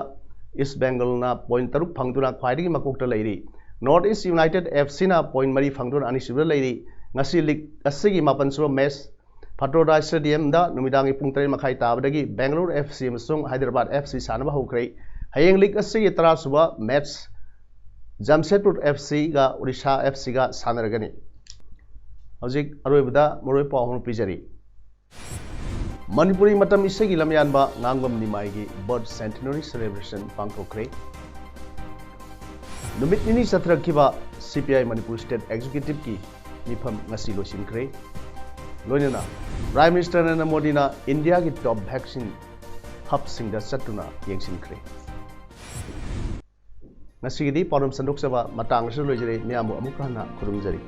ꯏꯁ꯭ꯠ ꯕꯦꯡꯒꯜꯅ ꯄꯣꯏꯟꯠ ꯇꯔꯨꯛ ꯐꯪꯗꯨꯅ ꯈ꯭ꯋꯥꯏꯗꯒꯤ ꯃꯀꯣꯛꯇ ꯂꯩꯔꯤ꯫ ꯅꯣꯔꯠ ꯏꯁ꯭ꯠ ꯌꯨꯅꯥꯏꯇꯦꯗ ꯑꯦꯐ ꯁꯤꯅ ꯄꯣꯏꯟꯠ ꯃꯔꯤ ꯐꯪꯗꯨꯅ ꯑꯅꯤꯁꯨꯕꯗ ꯂꯩꯔꯤ꯫ ꯉꯁꯤ ꯂꯤꯒ ꯑꯁꯤꯒꯤ ꯃꯥꯄꯟ ꯁꯨꯕ ꯃꯦꯆ ꯐꯇꯣꯔꯗꯥ ꯁ꯭ꯇꯦꯗꯤꯌꯝꯗ ꯅꯨꯃꯤꯗꯥꯡꯒꯤ ꯄꯨꯡ ꯇꯔꯦꯠ ꯃꯈꯥꯏ ꯇꯥꯕꯗꯒꯤ ꯕꯦꯡꯒꯂꯣꯔ ꯑꯦꯐ ꯁꯤ ꯑꯃꯁꯨꯡ ꯍꯥꯏꯗ꯭ꯔꯕꯥꯗ ꯑꯦꯐ ꯁꯤ ꯁꯥꯟꯅꯕ ꯍꯧꯈ꯭ꯔꯦ꯫ ꯍꯌꯦꯡ ꯂꯤꯒ ꯑꯁꯤꯒꯤ ꯇꯔꯥ ꯁꯨꯕ ꯃꯦꯆ ꯖꯥꯝꯁꯦꯗꯄꯨꯔ ꯑꯦꯐ ꯁꯤꯒ ꯑꯣꯔꯤꯁꯥ ꯑꯦꯐ ꯁꯤꯒ ꯁꯥꯟꯅꯔꯒꯅꯤ꯫ ꯍꯧꯖꯤꯛ ꯑꯔꯣꯏꯕꯗ ꯃꯔꯨꯑꯣꯏꯕ ꯄꯥꯎ ꯑꯃ ꯄꯤꯖꯔꯤ꯫ ꯃꯅꯤꯄꯨꯔꯤ ꯃꯇꯝ ꯏꯁꯩꯒꯤ ꯂꯝꯌꯥꯟꯕ ꯉꯥꯡꯕꯝ ꯅꯤꯃꯥꯏꯒꯤ ꯕꯔꯊ ꯁꯦꯟꯇꯦꯅꯔꯤ ꯁꯦꯂꯦꯕ꯭ꯔꯦꯁꯟ ꯄꯥꯡꯊꯣꯛꯈ꯭ꯔꯦ꯫ ꯅꯨꯃꯤꯠ ꯅꯤꯅꯤ ꯆꯠꯊꯔꯛꯈꯤꯕ ꯁꯤ ꯄꯤ ꯑꯥꯏ ꯃꯅꯤꯄꯨꯔ ꯁ꯭ꯇꯦꯠ ꯑꯦꯛꯖꯤꯀ꯭ꯌꯨꯇꯤꯚꯀꯤ ꯃꯤꯐꯝ ꯉꯁꯤ ꯂꯣꯏꯁꯤꯟꯈ꯭ꯔꯦ꯫ ꯂꯣꯏꯅꯅ ꯄ꯭ꯔꯥꯏꯝ ꯃꯤꯅꯤꯁꯇꯔ ꯅꯔꯦꯟꯗ꯭ꯔ ꯃꯣꯗꯤꯅ ꯏꯟꯗꯤꯌꯥꯒꯤ ꯇꯣꯞ ꯚꯦꯛꯁꯤꯟ ꯍꯕꯁꯤꯡꯗ ꯆꯠꯇꯨꯅ ꯌꯦꯡꯁꯤꯟꯈ꯭ꯔꯦ꯫ ꯉꯁꯤꯒꯤꯗꯤ ꯄꯥꯎꯗꯝ ꯁꯟꯗꯣꯛꯆꯕ ꯃꯇꯥꯡ ꯑꯁꯤꯗ ꯂꯣꯏꯖꯔꯦ꯫ ꯃꯤꯌꯥꯝꯕꯨ ꯑꯃꯨꯛ ꯍꯟꯅ ꯈꯨꯔꯨꯝꯖꯔꯤ꯫